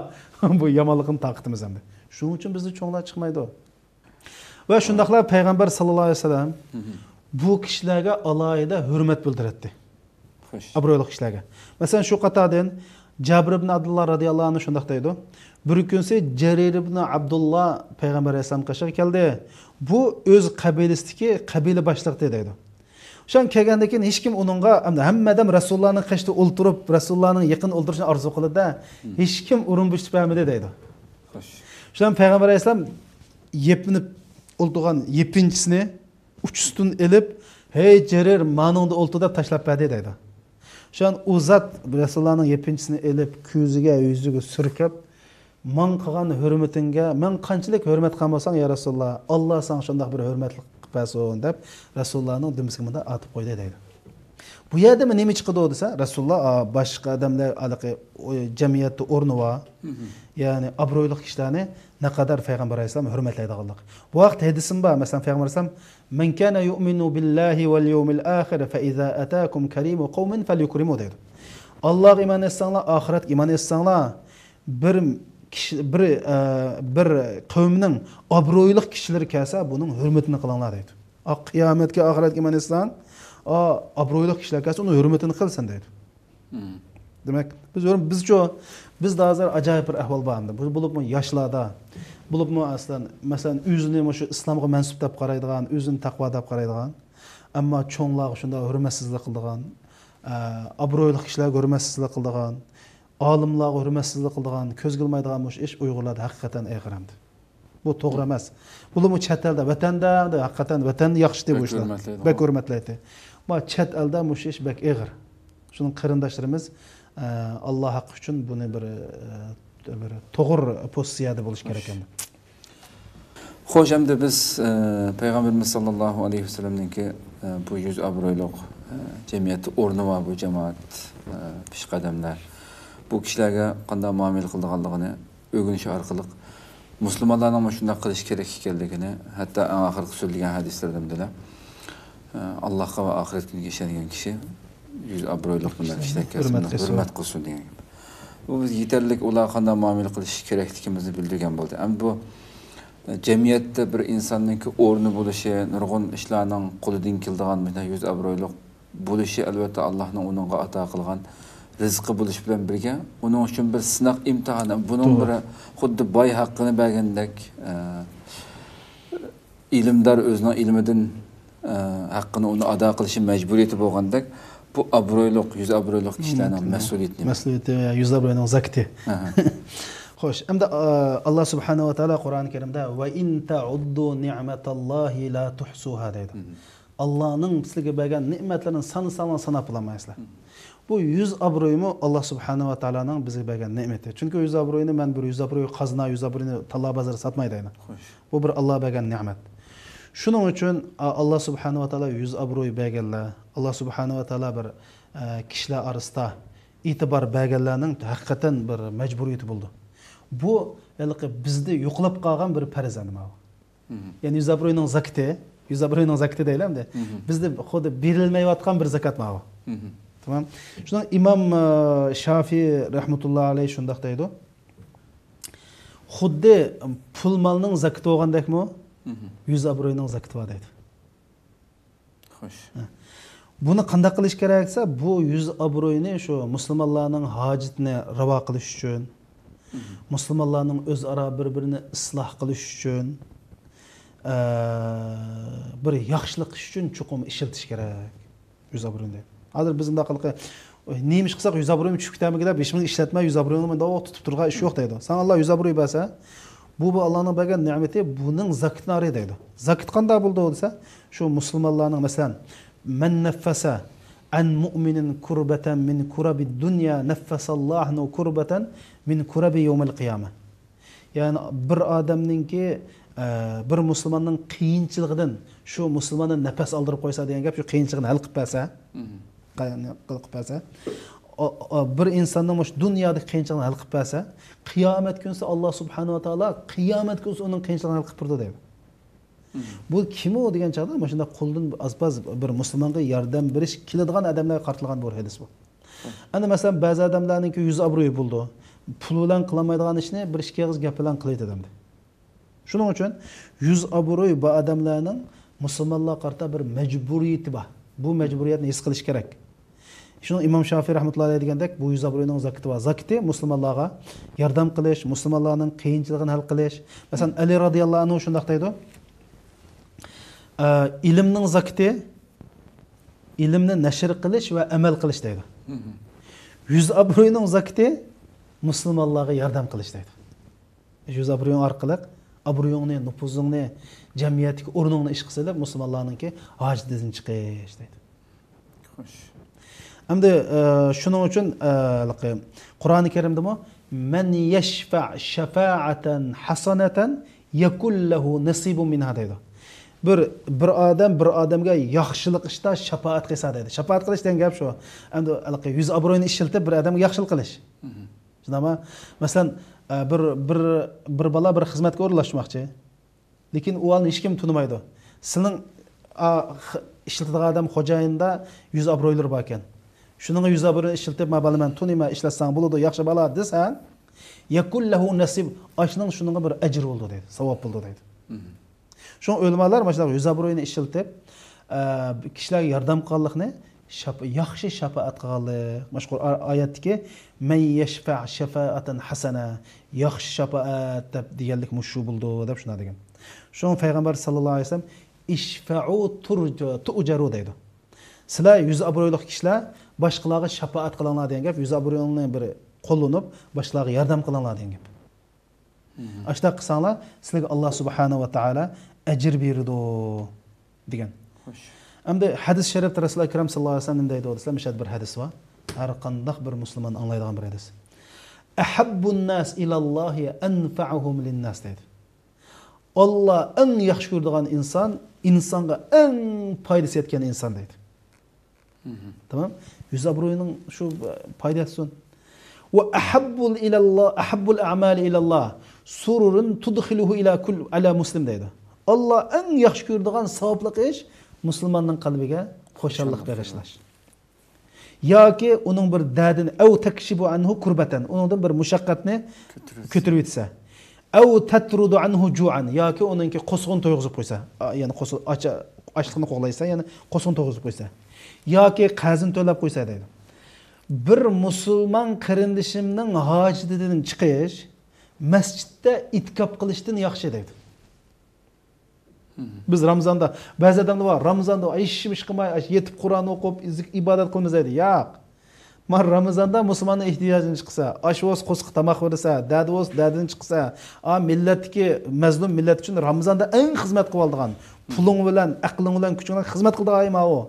بۇ يامانلىقنى تارقىتىمىز ئەمدى. شۇنىڭ ئۈچۈن بىزدە چوڭلار چىقمايدۇ. ۋە شۇنداقلا پەيغەمبەر ساللاللاھۇ ئەلەيھى ۋەسەللەم بۇ كىشىلەرگە ئالاھىدە ھۆرمەت بىلدۈرەتتى. خوش. ئابرۇيلۇق كىشىلەرگە. مەسىلەن، شۇ قاتاردىن جابىر ئىبن ئابدۇللا رازىياللاھۇ ئەنھۇ شۇنداق دەيدۇ. بىر كۈنسى جەرىر ئىبن ئابدۇللا پەيغەمبەر ئەلەيھىسسالام قېشىغا كەلدى. بۇ ئۆز قەبىلىسىدىكى قەبىلە باشلىقى دەيدۇ. شۇ كەلگەندىن كېيىن ھېچكىم ئۇنىڭغا، ھەممە ئادەم رەسۇلۇللانىڭ قېشىدا ئولتۇرۇپ، رەسۇلۇللانىڭ يېقىن ئولتۇرۇشىنى ئارزۇ قىلىدۇ-دە، ھېچكىم ئورۇن بوشىتىپ بەرمىدى دەيدۇ. خوش. شۇ پەيغەمبەر ئەلەيھىسسالام يېپىنىپ ئولتۇرغان يېپىنچىسىنى ئۇچىسىدىن ئېلىپ، «ھەي جەرىر، مانىڭدا ئولتۇر» دەپ تاشلاپ بەردى دەيدۇ. شۇ ئۇ زات رەسۇلۇللانىڭ يېپىنچىسىنى ئېلىپ، كۆزىگە، يۈزىگە سۈركەپ، «ماڭا قىلغان ھۆرمىتىڭگە مەن قانچىلىك ھۆرمەت قىلغان بولساڭ، يا رەسۇلۇللا، ئاللا ساڭا شۇنداق بىر ھۆرمەتلىك قىلىپ بەرسۇن» دەپ، رەسۇلۇللانىڭ دۈمبىسىگە مۇنداق ئاتىپ قويدى دەيدۇ. بۇ يەردىمۇ نېمە چىقىدۇ دېسە، رەسۇلۇللا، ئا، باشقا ئادەملەر، ھېلىقى، ئۇ، جەمئىيەتتە ئورنى بار، يەنى ئابرۇيلۇق كىشىلەرنى نەقەدەر پەيغەمبەر ئەلەيھىسسالام ھۆرمەتلەيدىغانلىق. بۇ ھەقتە ھەدىسىم بار. مەسىلەن، پەيغەمبەر ئەلەيھىسسالام، «مەن كانە يۇئمىنۇ بىللاھى ۋەل يەۋمىل ئاخىر فەئىزا ئەتاكۇم كەرىمۇ قەۋمىن فەليۇكرىمۇ» دەيدۇ. ئاللاغا ئىمان ئېيتساڭلار، ئاخىرەتكە ئىمان ئېيتساڭلار، بىر كىشى، بىر، ئە، بىر قەۋمنىڭ ئابرۇيلۇق كىشىلىرى كەلسە، بۇنىڭ ھۆرمىتىنى قىلىڭلار دەيدۇ. ئا، قىيامەتكە، ئاخىرەتكە ئىمان ئېيتساڭ، ئا، ئابرۇيلۇق كىشىلەر كەلسە، ئۇنىڭ ھۆرمىتىنى قىلسۇن دەيدۇ. دېمەك، بىز ھۆرم-، بىزچۇ، بىزدە ھازىر ئاجايىپ بىر ئەھۋال بار ئەمدى. بۇ، بولۇپمۇ ياشلاردا، بولۇپمۇ ئەسلەن، مەسىلەن، ئۆزىنى مۇشۇ ئىسلامغا مەنسۇپ دەپ قارايدىغان، ئۆزىنى تەقۋا دەپ قارايدىغان، ئەمما چوڭلارغا شۇنداق ھۆرمەتسىزلىك قىلىدىغان، ئە، ئابرۇيلۇق كىشىلەرگە ھۆرمەتسىزلىك قىلىدىغان، ئالىملارغا ھۆرمەتسىزلىك قىلىدىغان، كۆزگە ئىلمايدىغان مۇشۇ ئىش ئۇيغۇرلاردا ھەقىقەتەن ئېغىر ئەمدى. بۇ توغرا ئەمەس. بولۇپمۇ چەت ئەلدە، ۋەتەندە ئەمدى ھەقىقەتەن ۋەتەننى ياخشى دېدى بۇ بەك ئىشلار. ھۆرمەتلەيدىغان. بەك ھۆرمەتلەيتتى. ئەمما چەت ئەلدە مۇشۇ ئىش بەك ئېغىر. شۇنىڭ قېرىنداشلىرىمىز، ئە، ئاللا ھەققى ئۈچۈن بۇنى بىر، ئە، بىر توغرا پوزىتسىيەدە بولۇش كېرەك ئەمدى. خوش، ئەمدى بىز، ئە، پەيغەمبىرىمىز ساللاللاھۇ ئەلەيھى ۋەسەللەمنىڭكى، ئە، بۇ يۈز ئابرۇيلۇق، ئە، جەمئىيەتتە ئورنى بار بۇ جامائەت، ئە، پېشقەدەملەر، بۇ كىشىلەرگە قانداق مۇئامىلە قىلىدىغانلىقىنى ئۆگىنىش ئارقىلىق مۇسۇلمانلارنىڭ مۇشۇنداق قىلىش كېرەك ئىكەنلىكىنى، ھەتتا ئەڭ ئاخىرقى سۆزلىگەن ھەدىسلىرىدىن بىلەن، ئە، ئاللاھقا ۋە ئاخىرەت كۈنىگە ئىشەنگەن كىشى يۈز ئابرۇيلۇق بۇنداق كىشىلەر كەلسە ھۆرمەت قىلسۇن. ھۆرمەت قىلسۇن دېگەن گەپ. بۇ بىز يېتەرلىك ئۇلارغا قانداق مۇئامىلە قىلىش كېرەكلىكىمىزنى بىلدۈرگەن بولدى. ئەمدى بۇ، ئە، جەمئىيەتتە بىر ئىنساننىڭكى ئورنى بولۇشى، نۇرغۇن ئىشلارنىڭ قولىدىن كېلىدىغان مۇشۇنداق يۈز ئابرۇيلۇق بولۇشى، ئەلۋەتتە، ئاللاھنىڭ ئۇنىڭغا ئاتا قىلغان رىزقى بولۇش بىلەن بىرگە، ئۇنىڭ ئۈچۈن بىر سىناق ئىمتىھان. بۇنىڭ توغرا. بىر خۇددى باي ھەققىنى بەرگەندەك، ئە، ئىلىمدار ئۆزىنىڭ ئىلمىدىن، ئە، ھەققىنى ئۇنى ئادا قىلىشى مەجبۇرىيىتى بولغاندەك، بۇ ئابرۇيلۇق، يۈز ئابرۇيلۇق كىشىلەرنىڭ مەسئۇلىيىتى نېمە؟ مەسئۇلىيىتى، يۈز ئابرۇينىڭ زاكىتى. ئەھە. خوش، ئەمدى، ئە، ئاللا سۇبھانەھۇ ۋە تائالا قۇرئان كەرىمدە «ۋە ئىن تەئۇددۇ نىئمەتاللاھى لا تۇھسۇھا» دەيدۇ. مم. ئاللانىڭ سىلەرگە بەرگەن نېمەتلىرىنى سانىساڭلار ساناپ بولالمايسىلەر. مم. بۇ يۈز ئابرۇيمۇ ئاللا سۇبھانەھۇ ۋە تائالانىڭ بىزگە بەرگەن نېمىتى. چۈنكى يۈز ئابرۇينى مەن بىر يۈز ئابرۇي قازىنا، يۈز ئابرۇينى تاللا بازىرى ساتماي دەيدۇ. خوش. بۇ بىر ئاللا بەرگەن نېمەت. شۇنىڭ ئۈچۈن، ئا، ئاللا سۇبھانەھۇ ۋە تائالا يۈز ئابرۇي بەرگەنلەر، ئاللا سۇبھانەھۇ ۋە تائالا بىر، ئە، كىشىلەر ئارىسىدا ئېتىبار بەرگەنلەرنىڭ ھەقىقەتەن بىر مەجبۇرىيىتى بولىدۇ. بۇ ھېلىقى بىزدە يوقىلىپ قالغان بىر پەرز ئەمدى ماۋۇ. مم. يەنى يۈز ئابرۇينىڭ زاكىتى، يۈز ئابرۇينىڭ زاكىتى دەيلى ئەمدى. مم. بىزدە خۇددى بېرىلمەيۋاتقان بىر زاكات ماۋۇ. مم. تامام. شۇنىڭ ئىمام، ئە، شافىي رەھمەتۇللا ئەلەيھ شۇنداق دەيدۇ. خۇددى پۇل مالنىڭ زاكىتى بولغاندەكمۇ، مم. يۈز ئابرۇينىڭ زاكىتى بار دەيدۇ. خوش. ھە. بۇنى قانداق قىلىش كېرەك دېسە، بۇ يۈز ئابرۇينى شۇ مۇسۇلمانلارنىڭ ھاجىتىنى راۋا قىلىش ئۈچۈن، مم. مۇسۇلمانلارنىڭ ئۆزئارا بىر-بىرىنى ئىسلاھ قىلىش ئۈچۈن، ئە، بىر ياخشىلىق ئىش ئۈچۈن چوقۇم ئىشلىتىش كېرەك. يۈز ئابرۇينى. ھازىر بىز مۇنداق قىلىقى، نېمە ئىش قىلساق يۈز ئابرۇيۇم چۈشۈپ كېتەرمىكىن دەپ، ھېچنېمىنى ئىشلەتمەي يۈز ئابرۇينى مۇنداق تۇتۇپ تۇرغان ئىش يوق دەيدۇ. ساڭا ئاللا يۈز ئابرۇي بەرسە، بۇ، بۇ ئاللانىڭ بەرگەن نېمىتى، بۇنىڭ زاكىتىنى ئارى دەيدۇ. زاكىت قانداق بولىدۇ دېسە، شۇ مۇسۇلمانلارنىڭ، مەسىلەن، مەن نەففەسە ئەن مۇئمىنىن كۇربەتەن مىن كۇرەبىد دۇنيا نەففەسەللاھۇ ئەنھۇ كۇربەتەن مىن كۇرەبى يەۋمىل قىيامە. يەنى بىر ئادەمنىڭكى، ئە، بىر مۇسۇلماننىڭ قىيىنچىلىقىدىن شۇ مۇسۇلماننى نەپەس ئالدۇرۇپ قويسا دېگەن گەپ، شۇ قىيىنچىلىقىنى ھەل قىلىپ بەرسە، مم. قىلىپ بەرسە، ئو، ئو، بىر ئىنساننىڭ مۇشۇ دۇنيادىكى قىيىنچىلىقىنى ھەل قىلىپ بەرسە، قىيامەت كۈنسى ئاللا سۇبھانەھۇ ۋە تائالا قىيامەت كۈنسى ئۇنىڭ قىيىنچىلىقىنى ھەل قىلىپ بېرىدۇ دەيدۇ. مم. بۇ كىم ئۇ دېگەن چاغدا، مۇشۇنداق قولدىن ئاز-پاز بىر مۇسۇلمانغا ياردەم بېرىش كېلىدىغان ئادەملەرگە قارىتىلغان بۇ ھەدىس بۇ. ئەنە مەسىلەن، بەزى ئادەملەرنىڭكى يۈز ئابرۇيى بولىدۇ. پۇل بىلەن قىلالمايدىغان ئىشنى بىر ئىككى ئېغىز گەپ بىلەن قىلىۋېتىدۇ ئەمدى. شۇنىڭ ئۈچۈن يۈز ئابرۇي بار ئادەملەرنىڭ مۇسۇلمانلارغا قارىتا بىر مەجبۇرىيىتى بار. بۇ مەجبۇرىيەتنى ھېس قىلىش كېرەك. شۇنىڭ ئىمام شافىي رەھمەتۇللاھى ئەلەيھ دېگەندەك، بۇ يۈز ئابرۇينىڭ زاكىتى بار. زاكىتى مۇسۇلمانلارغا ياردەم قىلىش، مۇسۇلمانلارنىڭ قىيىنچىلىقىنى ھەل قىلىش. مەسىلەن، ئەلى رازىياللاھۇ ئەنھۇ شۇنداق دەيدۇ. ئە، ئىلىمنىڭ زاكىتى، ئىلىمنى نەشر قىلىش ۋە ئەمەل قىلىش دەيدۇ. مم. يۈز ئابرۇينىڭ زاكىتى مۇسۇلمانلارغا ياردەم قىلىش دەيدۇ. يۈز ئابرۇيۇڭ ئارقىلىق ئابرۇيۇڭنى، نوپۇزۇڭنى، جەمئىيەتتىكى ئورنۇڭنى ئىشقا سېلىپ، مۇسۇلمانلارنىڭكى ھاجىتىدىن چىقىش دەيدۇ. خوش. ئەمدى، ئە، شۇنىڭ ئۈچۈن، ئە، قۇرئانى كەرىمدىمۇ، مەن يەشفەئ شەفائەتەن ھەسەنەتەن يەكۇن لەھۇ نەسىبۇن مىنھا دەيدۇ. بىر، بىر ئادەم بىر ئادەمگە ياخشىلىق ئىشتا شاپائەت قىلسا دەيدۇ. شاپائەت قىلىش دېگەن گەپ شۇ. ئەمدى ھېلىقى يۈز ئابرۇينى ئىشلىتىپ بىر ئادەمگە ياخشىلىق قىلىش. مم. شۇنداقمۇ؟ مەسىلەن، ئە، بىر، بىر، بىر بالا بىر خىزمەتكە ئورۇنلاشماقچى. لېكىن ئۇ بالىنى ھېچكىم تونۇمايدۇ. سېنىڭ، ئا، خ-، ئىشلىتىدىغان ئادەم خوجايىندا يۈز ئابرۇيلىرى باركەن. شۇنىڭغا يۈز ئابرۇينى ئىشلىتىپ، ما بالا مەن تونۇيمەن، ئىشلەتسەڭ بولىدۇ، ياخشى بالا دېسەڭ، يەكۇن لەھۇ نەسىب، ئاشۇنىڭ شۇنىڭغا بىر ئەجرى بولىدۇ دەيدۇ، ساۋاب بولىدۇ دەيدۇ. مم. شۇڭا ئۆلىمالار مانا شۇنداق يۈز ئابرۇينى ئىشلىتىپ، ئە، كىشىلەرگە ياردەم قىلغانلىقنى شاپ-، ياخشى شاپائەت قىلغانلىق. مانا شۇ قۇرئان ئايەتتىكى «مەن يەشفەئ شەفائەتەن ھەسەنە»، ياخشى شاپائەت دەپ دېگەنلىك مۇشۇ بولىدۇ دەپ شۇنداق دېگەن. شۇڭا پەيغەمبەر ساللاللاھۇ ئەلەيھى ۋەسەللەم «ئىشفەئۇ تۇرجۇ-، تۇئجەرۇ» دەيدۇ. سىلەر يۈز ئابرۇيلۇق كىشىلەر باشقىلارغا شاپائەت قىلىڭلار دېگەن گەپ، يۈز ئابرۇيۇڭنى بىر قوللىنىپ باشقىلارغا ياردەم قىلىڭلار دېگەن گەپ. مم. ئاشۇنداق قىلساڭلار، سىلەرگە ئاللا سۇبھانەھۇ ۋە تائالا ئەجىر بېرىدۇ، دېگەن. خوش. ئەمدى ھەدىس شەرىپتە رەسۇلى ئەكرەم ساللاللاھۇ ئەلەيھى ۋەسەللەم نېمە دەيدۇ دېسە، مۇشۇ يەردە بىر ھەدىس بار. ھەر قانداق بىر مۇسۇلمان ئاڭلايدىغان بىر ھەدىس. «ئەھەببۇن ناس ئىلەللاھى ئەنفەئۇھۇم لىنناس» دەيدۇ. ئاللا ئەڭ ياخشى كۆرىدىغان ئىنسان، ئىنسانغا ئەڭ پايدىسى يەتكەن ئىنسان دەيدۇ. مم. تامام. يۈز ئابرۇينىڭ شۇ پايدىسى. «ۋە ئەھەببۇل ئىلەللا، ئەھەببۇل ئەمالى ئىلەللا، سۇرۇرۇن تۇدخىلۇھۇ ئىلا كۇل، ئەلا مۇسلىم» دەيدۇ. ئاللا ئەڭ ياخشى كۆرىدىغان ساۋابلىق ئىش مۇسۇلماننىڭ قەلبىگە خۇشاللىق بېغىشلاش. ياكى ئۇنىڭ بىر دەردىنى، ئەۋ تەكشىپۇ ئەنھۇ كۇربەتەن، ئۇنىڭدىن بىر مۇشەققەتنى كۆتۈرۈۋەتسە. ئەۋ تەترۇدۇ ئەنھۇ جۇئەن، ياكى ئۇنىڭكى قورسىقىنى تويغۇزۇپ قويسا، ئا، يەنى قورسىق، ئاچ-، ئاچلىقنى قوغلايسا، يەنى قورسىقىنى تويغۇزۇپ قويسا، ياكى قەرزىنى تۆلەپ قويسا دەيدۇ. بىر مۇسۇلمان قېرىندىشىمنىڭ ھاجىتىدىن چىقىش مەسچىتتە ئېتىكاپ قىلىشتىن ياخشى دەيدۇ. بىز رامىزاندا، بەزى ئادەملەر بار، رامىزاندا ھېچ ئىش قىلماي، ئاشۇ يېتىپ قۇرئان ئوقۇپ، ئىز-، ئىبادەت قىلىمىز دەيدۇ. ياق. ما رامىزاندا مۇسۇلماننىڭ ئېھتىياجىنى چىقسا، ئاش بولسا قورسىققا تاماق بېرىسە، دەردى بولسا دەردىنى چىقسا، ئا، مىللەتتىكى مەزلۇم مىللەت ئۈچۈن رامىزاندا ئەڭ خىزمەت قىلىۋالىدىغان، پۇلۇڭ بىلەن، ئەقلىڭ بىلەن، كۈچۈڭ بىلەن خىزمەت قىلىدىغان ئاي ماۋۇ.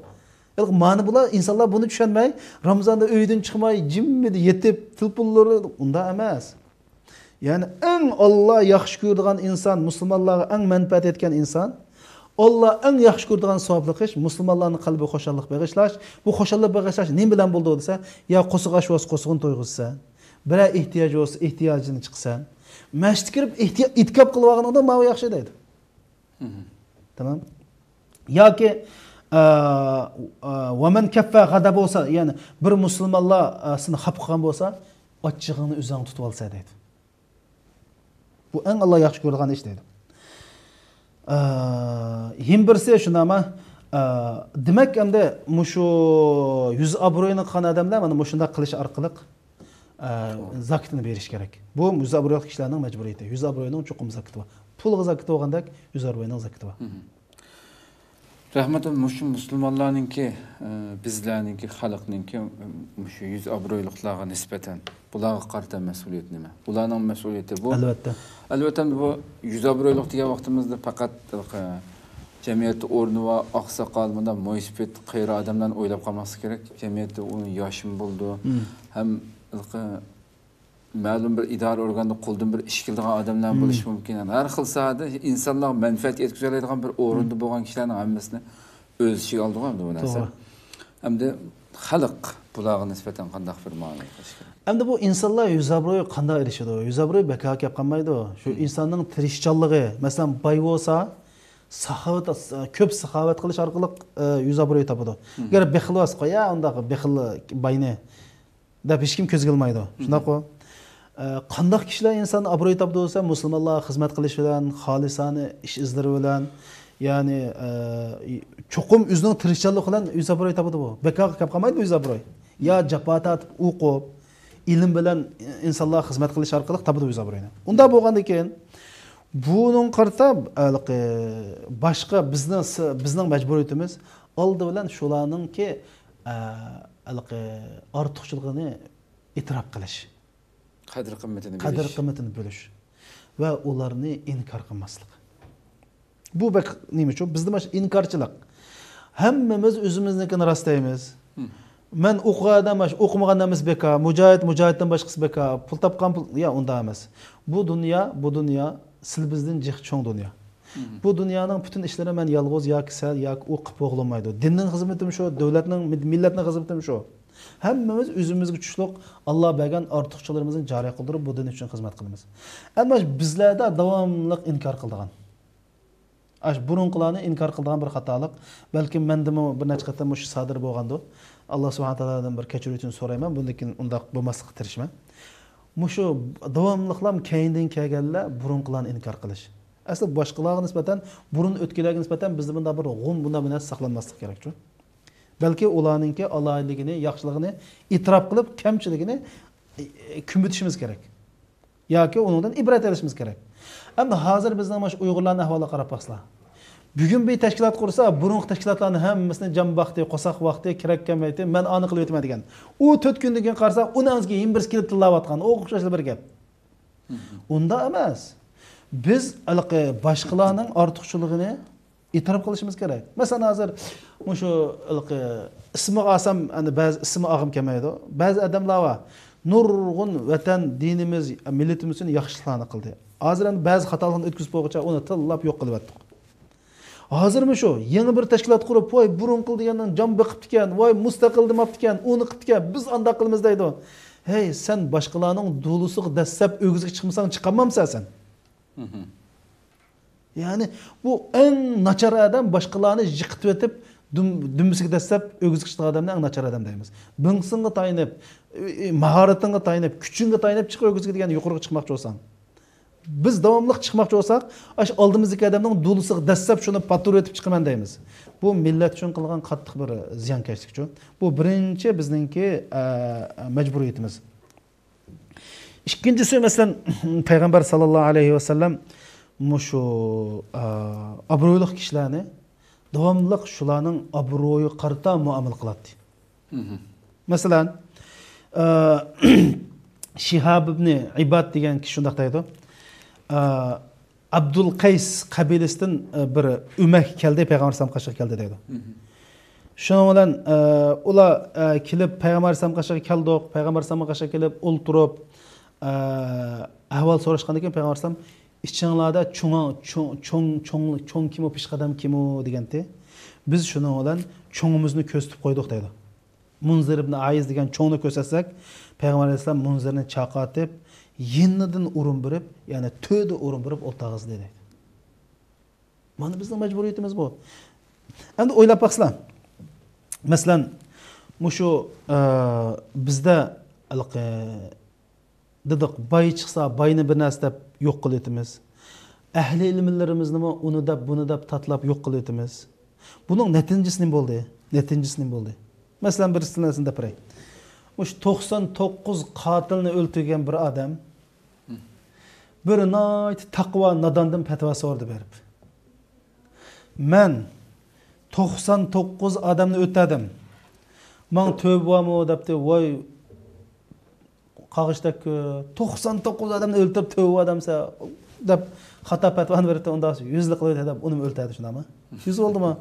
مانا بۇلار، ئىنسانلار بۇنى چۈشەنمەي، رامىزاندا ئۆيدىن چىقماي، جىممىدە يېتىپ، تېلېفونلىرى، ئۇنداق ئەمەس. يەنى ئەڭ ئاللا ياخشى كۆرىدىغان ئىنسان، مۇسۇلمانلارغا ئەڭ مەنپەئەت يەتكەن ئىنسان، ئاللا ئەڭ ياخشى كۆرىدىغان ساۋابلىق ئىش، مۇسۇلمانلارنىڭ قەلبىگە خۇشاللىق بېغىشلاش. بۇ خۇشاللىق بېغىشلاش نېمە بىلەن بولىدۇ دېسە، يا قورسىقى ئاچ بولسا قورسىقىنى تويغۇزىسەن، بىرەر ئېھتىياج بولسا ئېھتىياجىنى چىقىسەن، مەسچىتكە كىرىپ ئېھتىيا-، ئېتىكاپ قىلىۋالغىنىڭدا ماۋۇ ياخشى دەيدۇ. تامام. ياكى، ئە، ئە، ۋەمەن كەففە غەدەبە بولسا، يەنى بىر مۇسۇلمانلار، ئە، سېنى خاپا قىلغان بولسا، ئاچچىقىڭنى ئۆزۈڭ تۇتۇۋالسا دەيدۇ. بۇ ئەڭ ئاللا ياخشى كۆرىدىغان ئىش دەيدۇ. ئە، يەنە بىرسى شۇنداقما، ئە، دېمەك، ئەمدى مۇشۇ يۈز ئابرۇيىنى قىلغان ئادەملەر مانا مۇشۇنداق قىلىش ئارقىلىق، ئە، زاكىتىنى بېرىش كېرەك. بۇ يۈز ئابرۇيلۇق كىشىلەرنىڭ مەجبۇرىيىتى. يۈز ئابرۇينىڭ چوقۇم زاكىتى بار. پۇلغا زاكىتى بولغاندەك، يۈز ئابرۇينىڭ زاكىتى بار. رەھمەت، مۇشۇ مۇسۇلمانلارنىڭكى، ئە، بىزلەرنىڭكى، خەلقنىڭكى، ئە، مۇشۇ يۈز ئابرۇيلۇقلارغا نىسبەتەن بۇلارغا قارىتا مەسئۇلىيەت نېمە؟ بۇلارنىڭ مەسئۇلىيىتى بۇ. ئەلۋەتتە. ئەلۋەتتە، بۇ يۈز ئابرۇيلۇق دېگەن ۋاقتىمىزدا پەقەت، ئە، جەمئىيەتتە ئورنى بار، ئاقساقال، مۇنداق مويسىپىت، قېرى ئادەملەرنى ئويلاپ قالماسلىق كېرەك. جەمئىيەتتە ئۇنىڭ ياشىمۇ بولىدۇ. ھەم، ئە، مەلۇم بىر ئىدارە ئورگاندا قولدىن بىر ئىش كېلىدىغان ئادەملەر بولۇشى مۇمكىن. يەنى ھەر خىل ساھەدە ئىنسانلارغا مەنپەئەت يەتكۈزەلەيدىغان بىر ئورۇندا بولغان كىشىلەرنىڭ ھەممىسىنى ئۆز ئىچىگە ئالىدىغۇ ئەمدى بۇ نەرسە. توغرا. ئەمدى خەلق بۇلارغا نىسبەتەن قانداق بىر مۇئامىلە قىلىشى كېرەك؟ ئەمدى بۇ ئىنسانلار يۈز ئابرۇيغا قانداق ئېرىشىدۇ؟ يۈز ئابرۇي بىكارغا كەپ قالمايدۇ. شۇ ئىنساننىڭ تىرىشچانلىقى، مەسىلەن، باي بولسا، ساخاۋەت، كۆپ ساخاۋەت قىلىش ئارقىلىق، ئە، يۈز ئابرۇي تاپىدۇ. ئەگەر بېخىل بولسا، قويە، ئۇنداق بېخىل باينى دەپ ھېچكىم كۆزگە ئىلمايدۇ. شۇنداققۇ؟ ئە، قانداق كىشىلەر ئىنسان ئابرۇي تاپىدۇ دېسە، مۇسۇلمانلارغا خىزمەت قىلىش بىلەن، خالىسانە ئىش ئىزلىرى بىلەن، يەنى، ئە، چوقۇم ئۆزىنىڭ تىرىشچانلىقى بىلەن يۈز ئابرۇي تاپىدۇ بۇ. بىكارغا كەپ قالمايدۇ يۈز ئابرۇي. يا جاپا تارتىپ، ئوقۇپ، ئىلىم بىلەن ئىنسانلارغا خىزمەت قىلىش ئارقىلىق تاپىدۇ يۈز ئابرۇينى. ئۇنداق بولغاندىن كېيىن، بۇنىڭغا قارىتا، ھېلىقى، باشقا بىزنىڭ، بىزنىڭ مەجبۇرىيىتىمىز ئالدى بىلەن شۇلارنىڭكى، ئە، ھېلىقى ئارتۇقچىلىقىنى ئېتىراپ قىلىش. قەدىر قىممىتىنى قەدىر بىلىش. قىممىتىنى بىلىش ۋە ئۇلارنى ئىنكار قىلماسلىق. بۇ بەك نېمىچۇ؟ بىزدە مانا شۇ ئىنكارچىلىق. ھەممىمىز ئۆزىمىزنىڭكىنى راست دەيمىز. مەن ئوقۇغان ئادەم، ئوقۇمىغان ئادەم بىكار، مۇجاھىد، مۇجاھىدتىن باشقىسى بىكار، پۇل تاپقان پۇل، يا ئۇنداق ئەمەس. بۇ دۇنيا، بۇ دۇنيا سىل بىزدىن جىق چوڭ دۇنيا. بۇ دۇنيانىڭ پۈتۈن ئىشلىرى مەن يالغۇز ياكى سەن ياكى ئۇ قىلىپ بولغىلىمايدۇ. دىننىڭ خىزمىتىمۇ شۇ، دۆلەتنىڭ، مىللەتنىڭ خىزمىتىمۇ شۇ. ھەممىمىز ئۆزىمىزگە چۈشلۈك ئاللا بەرگەن ئارتۇقچىلىرىمىزنى جارى قىلدۇرۇپ، بۇ دىن ئۈچۈن خىزمەت قىلىمىز. ئەمما بىزلەردە داۋاملىق ئىنكار قىلىدىغان، ئاشۇ بۇرۇنقىلارنى ئىنكار قىلىدىغان بىر خاتالىق. بەلكىم مەندىمۇ بىر نەچچە قېتىم مۇشۇ سادىر بولغاندۇ. ئاللا سۇبھانە تائالادىن بىر كەچۈرۈش ئۈچۈن سورايمەن، بۇندىن كېيىن ئۇنداق بولماسلىققا تىرىشىمەن. مۇشۇ داۋاملىقلام كەينىدىن كەلگەنلەر بۇرۇنقىلارنى ئىنكار قىلىش. ئەسلى باشقىلارغا نىسبەتەن، بۇرۇن ئۆتكەنلەرگە نىسبەتەن بىزدە بۇنداق بىر غۇم، بۇنداق بىر نەرسە ساقلانماسلىقى كېرەكچۇ؟ بەلكى ئۇلارنىڭكى ئالاھىدىلىكىنى، ياخشىلىقىنى ئېتىراپ قىلىپ، كەمچىلىكىنى، ئى، ئى، كۆمۈۋېتىشىمىز كېرەك. ياكى ئۇنىڭدىن ئىبرەت ئېلىشىمىز كېرەك. ئەمدى ھازىر بىزنىڭ مانا شۇ ئۇيغۇرلارنىڭ ئەھۋالىغا قاراپ باقسىلا. بۈگۈن بىر تەشكىلات قۇرسا، بۇرۇنقى تەشكىلاتلارنىڭ ھەممىسىنى جان باقتى، قورساق باقتى، كېرەك كەلمەيتتى، مەن ئانى قىلىۋېتىمەن دېگەن. ئۇ تۆت كۈندىن كېيىن قارىسا، ئۇنىڭ ئەڭزىگە يەنە بىرسى كېلىپ تىللاۋاتقان. ئوخشاشلا بىر گەپ. ئۇنداق ئەمەس. بىز ھېلىقى باشقىلارنىڭ ئارتۇقچىلىقىنى ئېتىراپ قىلىشىمىز كېرەك. مەسىلەن، ھازىر مۇشۇ ھېلىقى ئىسمىغا ئالسام، ئەنە بەزى ئىسمىغا ئالغۇم كەلمەيدۇ. بەزى ئادەملەر بار. نۇرغۇن ۋەتەن، دىنىمىز، مىللىتىمىز ئۈچۈن ياخشىلىقلارنى قىلدى. ھازىر ئەنە بەزى خاتالىقنى ئۆتكۈزۈپ بولغۇچە ئۇنى تىللاپ يوق قىلىۋەتتۇق. ھازىرمۇ شۇ، يېڭى بىر تەشكىلات قۇرۇپ، ۋاي، بۇرۇنقى دېگەننىڭ جان بېقىپتىكەن، ۋاي، مۇستەقىل دېمەپتىكەن، ئۇنى قىپتىكەن، بىز ئانداق قىلىمىز دەيدۇ. ھەي، سەن باشقىلارنىڭ دولىسىغا دەسسەپ ئۆگزىگە چىقمىساڭ، چىقالمامسەن سەن؟ يەنى، بۇ ئەڭ ناچار ئادەم باشقىلارنى يىقىتىۋېتىپ، دۈم-، دۈمبىسىگە دەسسەپ ئۆگزىگە چىقىدىغان ئادەمنى ئەڭ ناچار ئادەم دەيمىز. بىڭسىڭغا تايىنىپ، ئى، ئى، ماھارىتىڭغا تايىنىپ، كۈچۈڭگە تايىنىپ چىق ئۆگزىگە دېگەن يۇقىرىغا چىقماقچى بولساڭ. بىز داۋاملىق چىقماقچى بولساق، ئاشۇ ئالدىمىزدىكى ئادەمنىڭ دۇلىسىغا دەسسەپ شۇنى پاتۇرۇۋېتىپ چىقىمەن دەيمىز. بۇ مىللەت ئۈچۈن قىلغان قاتتىق بىر زىيانكەشلىكچۇ. بۇ بىرىنچى بىزنىڭكى، ئە، مەجبۇرىيىتىمىز. ئىككىنچىسى، مەسىلەن، پەيغەمبەر ساللاللاھۇ ئەلەيھى ۋەسەللەم مۇشۇ، ئا، ئابرۇيلۇق كىشىلەرنى داۋاملىق شۇلارنىڭ ئابرۇيىغا قارىتا مۇئامىلە قىلاتتى. مەسىلەن، ئا، شىھاب ئىبنى ئىباد دېگەن كىشى شۇنداق دەيدۇ. ئا، ئابدۇل قەيس قەبىلىسىدىن، ئا، بىر ئۆمەك كەلدى، پەيغەمبەر ئەلەيھىسسالام قېشىغا كەلدى دەيدۇ. شۇنىڭ بىلەن، ئە، ئۇلار، ئە، كېلىپ پەيغەمبەر ئەلەيھىسسالام قېشىغا كەلدۇق، پەيغەمبەر ئەلەيھىسسالام قېشىغا كېلىپ ئولتۇرۇپ، ئە، ئەھۋال سوراشقاندىن كېيىن پەيغەمبەر ئەلەيھىسسالام، «ئىچىڭلاردا چوڭ، چوڭ، چوڭ، چوڭ، چوڭ كىم ئۇ، پېشقەدەم كىم ئۇ؟» دېگەنتى. بىز شۇنىڭ بىلەن چوڭىمىزنى كۆرسىتىپ قويدۇق دەيدۇ. مۇنزىر ئىبن ئايىز دېگەن چوڭنى كۆرسەتسەك، پەيغەمبەر ئەلەيھىسسالام مۇنزىرنى چاقىرتىپ، يېنىدىن ئورۇن بېرىپ، يەنى تۆردە ئورۇن بېرىپ ئولتۇرغۇزدى دەيدۇ. مانا بىزنىڭ مەجبۇرىيىتىمىز بۇ. ئەمدى ئويلاپ باقسىلا. مەسىلەن، مۇشۇ، ئە، بىزدە ھېلىقى دېدۇق، باي چىقسا باينى بىر نەرسە دەپ يوق قىلىۋېتىمىز. ئەھلى ئىلىملىرىمىزنىمۇ ئۇنى دەپ، بۇنى دەپ تاتىلاپ يوق قىلىۋېتىمىز. بۇنىڭ نەتىجىسى نېمە بولدى؟ نەتىجىسى نېمە بولدى؟ مەسىلەن، بىر نەرسىنى دەپ بېرەي. مۇشۇ توقسان توققۇز قاتىلنى ئۆلتۈرگەن بىر ئادەم بىر ناھايىتى تەقۋا ناداندىن پەتىۋا سورىدى بېرىپ. «مەن توقسان توققۇز ئادەمنى ئۆلتۈردۈم. ماڭا تۆبە بارمۇ؟» دەپتۇ. «ۋاي، قاغىشتەك، توقسان توققۇز ئادەمنى ئۆلتۈرۈپ تۆبە بار دەمسە» دەپ خاتا پەتىۋانى بېرىپتۇ. «ئۇنداق يۈزلۈك قىلىۋېتە» دەپ ئۇنىمۇ ئۆلتۈردى، شۇنداقمۇ؟ يۈز بولدىمۇ؟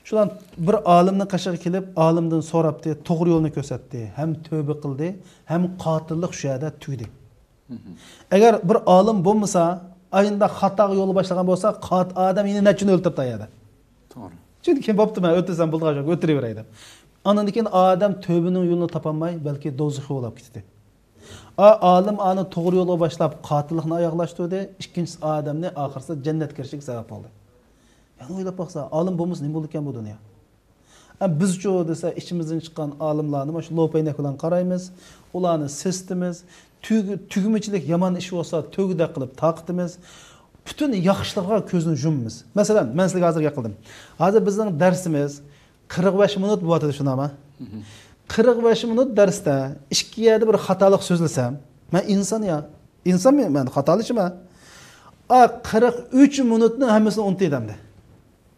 شۇلار بىر ئالىمنىڭ قېشىغا كېلىپ، ئالىمدىن سوراپتى، توغرا يولنى كۆرسەتتى، ھەم تۆبە قىلدى، ھەم قاتىللىق شۇ يەردە تۈگىدى. ئەگەر بىر ئالىم بولمىسا، ئاينىدا خاتاغا يول باشلىغان بولسا، قات-، ئادەم يەنە نەچچىنى ئۆلتۈرۈپتۇ ئايەردە. توغرا. چۈنكى كىم بوپتۇ، مەن ئۆلتۈرسەم بولىدىغان ئىش يوق، ئۆلتۈرۈۋېرەي دەپ. ئاندىن كېيىن ئادەم تۆبىنىڭ يولىنى تاپالماي، بەلكى دوزىخى بولاپ كېتىدۇ. ئا-، ئالىم ئانى توغرا يولغا باشلاپ، قاتىللىقنى ئاياغلاشتۇردى. ئىككىنچىسى ئادەمنى ئاخىرسىدا جەننەتكە كىرىشىگە سەۋەب بولدى. يەنە ئويلاپ باقسا، ئالىم بولمىسا نېمە بولىدىكەن بۇ دۇنيا؟ ئە، بىزچۇ دېسە، ئىچىمىزدىن چىققان ئالىملارنى مانا شۇ لوپەينەك بىلەن قارايمىز، ئۇلارنى سېسىتىمىز، تۈگ-، تۈگمىچىلىك يامان ئىش بولسا تۆگىدەك قىلىپ تارقىتىمىز. پۈتۈن ياخشىلىقىغا كۆزنى يۇمىمىز. مەسىلەن، مەن سىلەرگە ھازىر گەپ قىلدىم. ھازىر بىزنىڭ دەرسىمىز قىرىق بەش مىنۇت بولۇۋاتىدۇ، شۇنداقمۇ؟ قىرىق بەش مىنۇت دەرستە ئىككى يەردە بىر خاتالىق سۆزلىسەم، مەن ئىنسان يا. ئىنسانمەن، مەن خاتالىشىمەن. ئا، قىرىق ئۈچ مىنۇتنىڭ ھەممىسىنى ئۇنتۇيدۇ ئەمدى.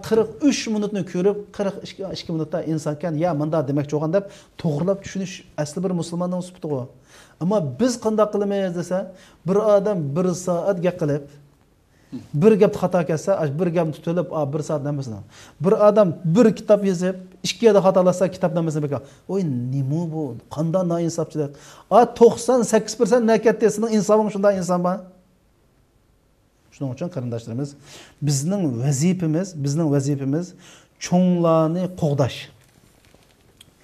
قىرىق ئۈچ مىنۇتنى كۆرۈپ، قىرىق ئىككى مىنۇتتا ئىنسانكەن، يا مۇنداق دېمەكچى بولغان دەپ توغرىلاپ چۈشىنىش ئەسلى بىر مۇسۇلماننىڭ سۈپىتىغۇ. ئەمما بىز قانداق قىلىمىز دېسە، بىر ئادەم بىر سائەت گەپ قىلىپ، بىر گەپتە خاتا كەتسە، ئاشۇ بىر گەپنى تۇتۇۋېلىپ، ئا، بىر سائەت ھەممىسىنى. بىر ئادەم بىر كىتاب يېزىپ، ئىككى يەردە خاتالاشسا، كىتاب ھەممىسىنى بىكار. ۋاي، نېمە بۇ؟ قانداق نائىنساپچىلىق؟ ئا، توقسان سەككىز پىرسەنت نەگە كەتتى؟ سېنىڭ ئىنسابىڭ شۇنداق ئىنسان بار؟ شۇنىڭ ئۈچۈن قېرىنداشلىرىمىز، بىزنىڭ ۋەزىپىمىز، بىزنىڭ ۋەزىپىمىز چوڭلارنى قوغداش.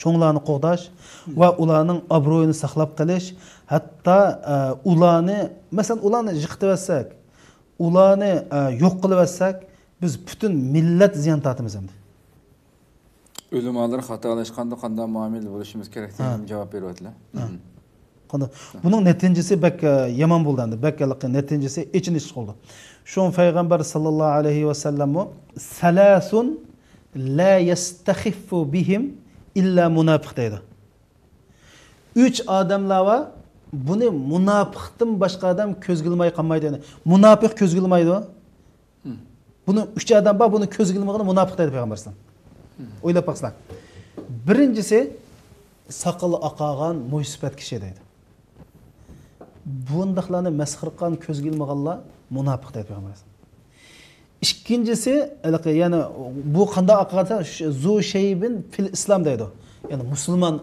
چوڭلارنى قوغداش ۋە ئۇلارنىڭ ئابرۇيىنى ساقلاپ قېلىش، ھەتتا، ئە، ئۇلارنى، مەسىلەن، ئۇلارنى يىقىتىۋەتسەك، ئۇلارنى، ئە، يوق قىلىۋەتسەك، بىز پۈتۈن مىللەت زىيان تارتىمىز ئەمدى. ئۆلىمالار خاتالاشقاندا قانداق مۇئامىلىدە بولۇشىمىز كېرەك دېگەن جاۋاب بېرىۋاتىدۇ. قانداق؟ بۇنىڭ نەتىجىسى بەك، ئە، يامان بولدى ئەمدى. بەك ھېلىقى نەتىجىسى ئېچىنىشلىق بولدى. شۇڭا پەيغەمبەر ساللاللاھۇ ئەلەيھى ۋەسەللەممۇ، «سەلاسۇن لا يەستەخىففۇ بىھىم ئىللا مۇناپىق» دەيدۇ. ئۈچ ئادەملەر بار، بۇنى مۇناپىقتىن باشقا ئادەم كۆزگە ئىلماي قالمايدۇ. يەنى مۇناپىق كۆزگە ئىلمايدۇ. بۇنىڭ ئۈچ ئادەم بار، بۇنى كۆزگە ئىلمىغىنى مۇناپىق دەيدۇ پەيغەمبەر ئەلەيھىسسالام. ئويلاپ باقسىلەر. بىرىنچىسى، ساقىلى ئاقارغان، مويسىپەت كىشى دەيدۇ. بۇنداقلارنى مەسخىرە قىلغان، كۆزگە ئىلمىغانلار مۇناپىق دەيدۇ پەيغەمبەر ئەلەيھىسسالام. ئىككىنچىسى، ھېلىقى يەنە بۇ قانداق ئاقارغان دېسە، شۇ زۇ شەيبىن فىل ئىسلام دەيدۇ. يەنى مۇسۇلمان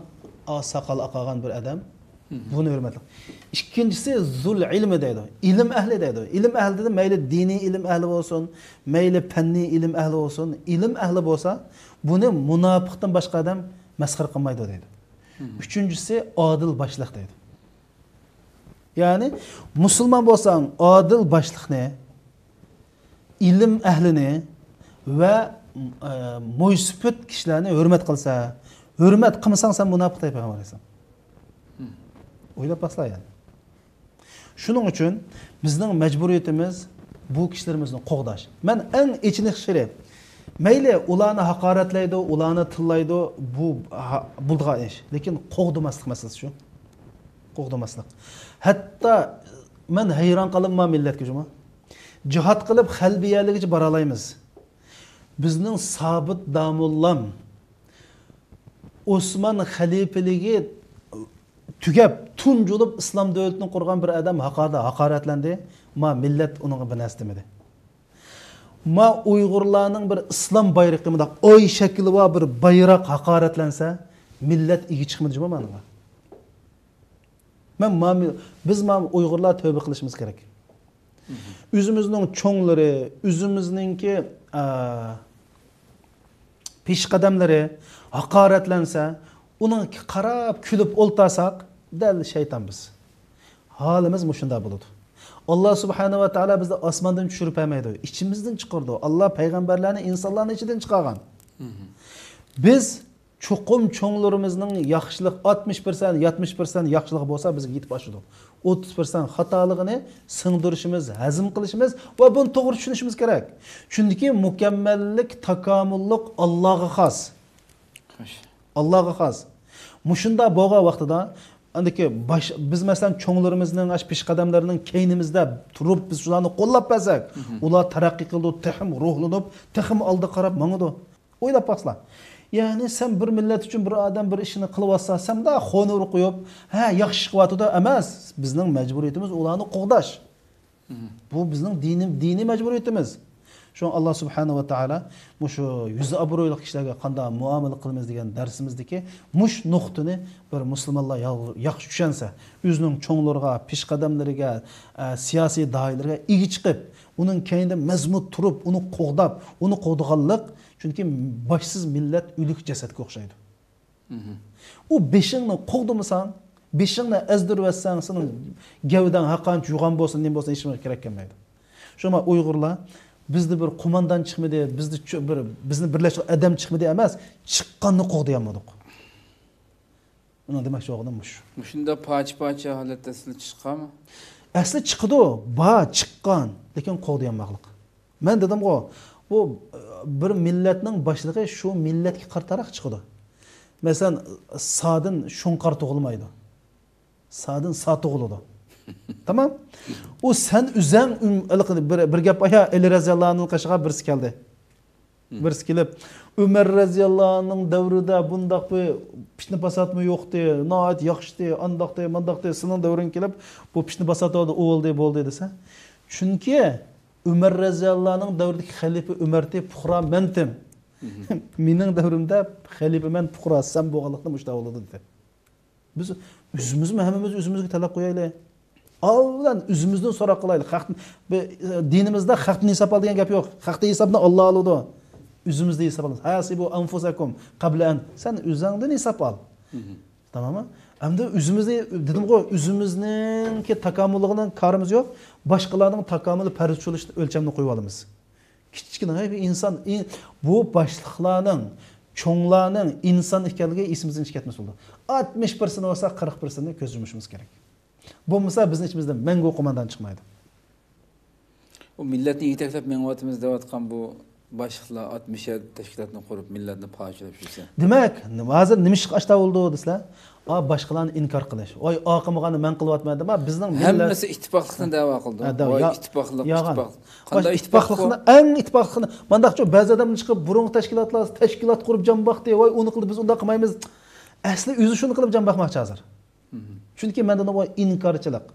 ئا-، ساقال ئاقارغان بىر ئادەم. بۇنى ھۆرمەتلەڭ. ئىككىنچىسى زۇل ئىلمى دەيدۇ. ئىلىم ئەھلى دەيدۇ. ئىلىم ئەھلى دېدى، مەيلى دىنىي ئىلىم ئەھلى بولسۇن، مەيلى پەننىي ئىلىم ئەھلى بولسۇن، ئىلىم ئەھلى بولسا، بۇنى مۇناپىقتىن باشقا ئادەم مەسخىرە قىلمايدۇ دەيدۇ. ئۈچىنچىسى ئادىل باشلىق دەيدۇ. يەنى مۇسۇلمان بولساڭ ئادىل باشلىقنى، ئىلىم ئەھلىنى ۋە ئە، مويسىپىت كىشىلەرنى ھۆرمەت قىلسا، ھۆرمەت قىلمىساڭ سەن مۇناپىق دەيدۇ پەيغەمبەر ئەلەيھىسسالام. ئويلاپ باقسىلا يەنى. شۇنىڭ ئۈچۈن بىزنىڭ مەجبۇرىيىتىمىز بۇ كىشىلىرىمىزنى قوغداش. مەن ئەڭ ئېچىنىشلىرى، مەيلى ئۇلارنى ھاقارەتلەيدۇ، ئۇلارنى تىللايدۇ، بۇ ھا-، بولىدىغان ئىش. لېكىن قوغدىماسلىق مەسىلىسى شۇ. قوغدىماسلىق. ھەتتا مەن ھەيران قالىمەن مىللەتكە جۇمۇ. جىھاد قىلىپ غەلىبە يەرلىرىگىچە بارالايمىز. بىزنىڭ سابىت داموللام ئوسمان خەلىپىلىكى تۈگەپ، تۇنجۇلۇپ ئىسلام دۆلىتىنى قۇرغان بىر ئادەم ھاقاردا ھاقارەتلەندى. ما مىللەت ئۇنىڭغا بىر نەرسە دېمىدى. ما ئۇيغۇرلارنىڭ بىر ئىسلام بايرىقى، مۇنداق ئاي شەكلى بار بىر بايراق ھاقارەتلەنسە، مىللەت ئىگە چىقمىدى جۇمۇ مانىڭغا. مەن ما-، بىز ما ئۇيغۇرلار تەۋبە قىلىشىمىز كېرەك. ئۆزىمىزنىڭ چوڭلىرى، ئۆزىمىزنىڭكى، ئا، پېشقەدەملىرى ھاقارەتلەنسە، ئۇنىڭغا قاراپ كۈلۈپ ئولتۇرساق، دەل شەيتان بىز. ھالىمىز مۇشۇنداق بولىدۇ. ئاللا سۇبھانەھۇ ۋە تائالا بىزنى ئاسماندىن چۈشۈرۈپ بەرمەيدۇ، ئىچىمىزدىن چىقىرىدۇ. ئاللا پەيغەمبەرلەرنى ئىنسانلارنىڭ ئىچىدىن چىقارغان. بىز چوقۇم چوڭلىرىمىزنىڭ ياخشىلىق، ئاتمىش پىرسەنت، يەتمىش پىرسەنت ياخشىلىقى بولسا، بىزگە يېتىپ ئاشىدۇ. ئوتتۇز پىرسەنت خاتالىقىنى سىڭدۈرۈشىمىز، ھەزىم قىلىشىمىز ۋە بۇنى توغرا چۈشىنىشىمىز كېرەك. چۈنكى مۇكەممەللىك، تاكامۇللۇق ئاللاغا خاس. خوش. ئاللاغا خاس. مۇشۇنداق بولغان ۋاقتىدا، ئاندىكى باش-، بىز، مەسىلەن، چوڭلىرىمىزنىڭ، ئاشۇ پېشقەدەملەرنىڭ كەينىمىزدە تۇرۇپ، بىز شۇلارنى قوللاپ بەرسەك، ئۇلار تەرەققىي قىلىدۇ، تېخىمۇ روھلىنىپ، تېخىمۇ ئالدىغا قاراپ ماڭىدۇ. ئويلاپ باقسىلا. يەنى سەن بىر مىللەت ئۈچۈن بىر ئادەم بىر ئىشنى قىلىۋاتسا، سەن مۇنداق خونۇر قويۇپ، ھە، ياخشى ئىش قىلىۋاتىدۇ ئەمەس. بىزنىڭ مەجبۇرىيىتىمىز ئۇلارنى قوغداش. بۇ بىزنىڭ دىنىي، دىنىي مەجبۇرىيىتىمىز. شۇڭا ئاللا سۇبھانەھۇ ۋە تائالا مۇشۇ يۈز ئابرۇيلۇق كىشىلەرگە قانداق مۇئامىلە قىلىمىز دېگەن دەرسىمىزدىكى مۇشۇ نۇقتىنى بىر مۇسۇلمانلار يا-، ياخشى چۈشەنسە، ئۆزىنىڭ چوڭلىرىغا، پېشقەدەملىرىگە، ئە، سىياسىي داھىيلىرىگە ئىگە چىقىپ، ئۇنىڭ كەينىدە مەزمۇت تۇرۇپ، ئۇنى قوغداپ، ئۇنى قوغدىغانلىق، چۈنكى باشسىز مىللەت ئۆلۈك جەسەتكە ئوخشايدۇ. ئۇ بېشىڭنى قوغدىمىساڭ، بېشىڭنى ئەزدۈرۈۋەتسەڭ، سېنىڭ گەۋدەڭ ھەرقانچە يوغان بولسۇن، نېمە بولسۇن، ھېچنېمىگە كېرەك كەلمەيدۇ. شۇڭا ئۇيغۇرلار، بىزدە بىر قوماندان چىقمىدى، بىزدە چۆ-، بىر، بىزنى بىرلەشتۈرگەن ئادەم چىقمىدى ئەمەس، چىققاننى قوغدىيالمىدۇق. ئۇنىڭ دېمەكچى بولغىنى مۇشۇ. مۇشۇنداق پارچە-پارچە ھالەتتە سىلى چىققانمۇ؟ ئەسلى چىقىدۇ، بار، چىققان، لېكىن قوغدىيالماقلىق. مەن دېدىمغۇ، بۇ، ئە، بىر مىللەتنىڭ باشلىقى شۇ مىللەتكە قارىتاراق چىقىدۇ. مەسىلەن، سادىن شۇڭقار تۇغۇلمايدۇ. سادىن سا تۇغۇلىدۇ. تامام؟ ئۇ سەن ئۆزەڭ ئۈم-، ھېلىقى بىر، بىر گەپ ئايا، ئەلى رەزىياللاھۇ ئەنھۇنىڭ قېشىغا بىرسى كەلدى. بىرسى كېلىپ، «ئۆمەر رەزىياللاھۇ ئەنھۇنىڭ دەۋرىدە بۇنداق بىر پىتنە پاساتمۇ يوقتى، ناھايىتى ياخشىتى، ئانداقتى، مانداقتى، سېنىڭ دەۋرىڭگە كېلىپ، بۇ پىتنە پاسات بولدى، ئۇ بولدى، بولدى» دېسە، چۈنكى ئۆمەر رەزىياللاھۇ ئەنھۇنىڭ دەۋرىدىكى خەلىپە ئۆمەرتى، پۇقرا مەنتىم. مېنىڭ دەۋرىمدە خەلىپە مەن، پۇقرا سەن بولغانلىقتىن مۇشۇنداق بولىدۇ دېدى. بىز ئۆزىمىزمۇ ھەممىمىز ئۆزىمىزگە تەلەپ قويايلى. ئاۋۋالەن ئۆزىمىزدىن سوراق قىلايلى. خەق، بى-، دىنىمىزدە خەقتىن ھېساب ئال دېگەن گەپ يوق. خەقتىن ھېسابنى ئاللا ئالىدۇ. ئۆزىمىزدىن ھېساب ئالىمىز. ھاسىبۇ ئەنفۇسەكۇم قەبلە ئەن. سەن ئۆزۈڭدىن ھېساب ئال. تاماممۇ؟ ئەمدى ئۆزىمىزنى، دېدىمغۇ، ئۆزىمىزنىڭكى تاكامۇللۇقىنىڭ كارىمىز يوق. باشقىلارنىڭ تاكامۇلى پەرز چۈشۈرۈشتە ئۆلچەمنى قويۇۋالىمىز. كىچىككىنە، ھەي، بىر ئىنسان، ئىن-، بۇ باشلىقلارنىڭ، چوڭلارنىڭ ئىنسان ئىكەنلىكى ئېسىمىزدىن چىقىپ كەتمىسە بولىدۇ. ئاتمىش پىرسەنت بولسا، قىرىق پىرسەنتنى كۆز يۇمۇشىمىز كېرەك. بولمىسا، بىزنىڭ ئىچىمىزدە مەڭگۈ قوماندان چىقمايدۇ. ئۇ مىللەتنى يېتەكلەپ مېڭىۋاتىمىز دەۋاتقان بۇ باشلىقلار، ئاتمىش يەتتە تەشكىلاتنى قۇرۇپ، مىللەتنى پارچىلاپ يۈرسە. دېمەك، ھازىر نېمە ئىشقا ئاشتا بولدى دېسىلە، ئا، باشقىلارنى ئىنكار قىلىش. ۋاي، ئا قىلمىغاننى مەن قىلىۋاتىمەن دەپ، بىزنىڭ مىللەت ھەممىسى ئىتتىپاقلىقنى دەۋا قىلىدۇ. ھە، دەۋا-، ۋاي، يا-، ئىتتىپاقلىق، يالغان. ئىتتىپاقلىق. قانداق ئىتتىپاقلىق بۇ؟ ئىتتىپاقلىقنى، ئەڭ ئىتتىپاقلىقنى. مانداقچۇ، بەزى ئادەملەر چىقىپ، بۇرۇنقى تەشكىلاتلار تەشكىلات قۇرۇپ جان باقتى، ۋاي، ئۇنى قىلدى، بىز ئۇنداق قىلمايمىز. ئەسلى ئۆزى شۇنى قىلىپ جان باقماقچى ھازىر. چۈنكى مەندە بۇ ئىنكارچىلىق.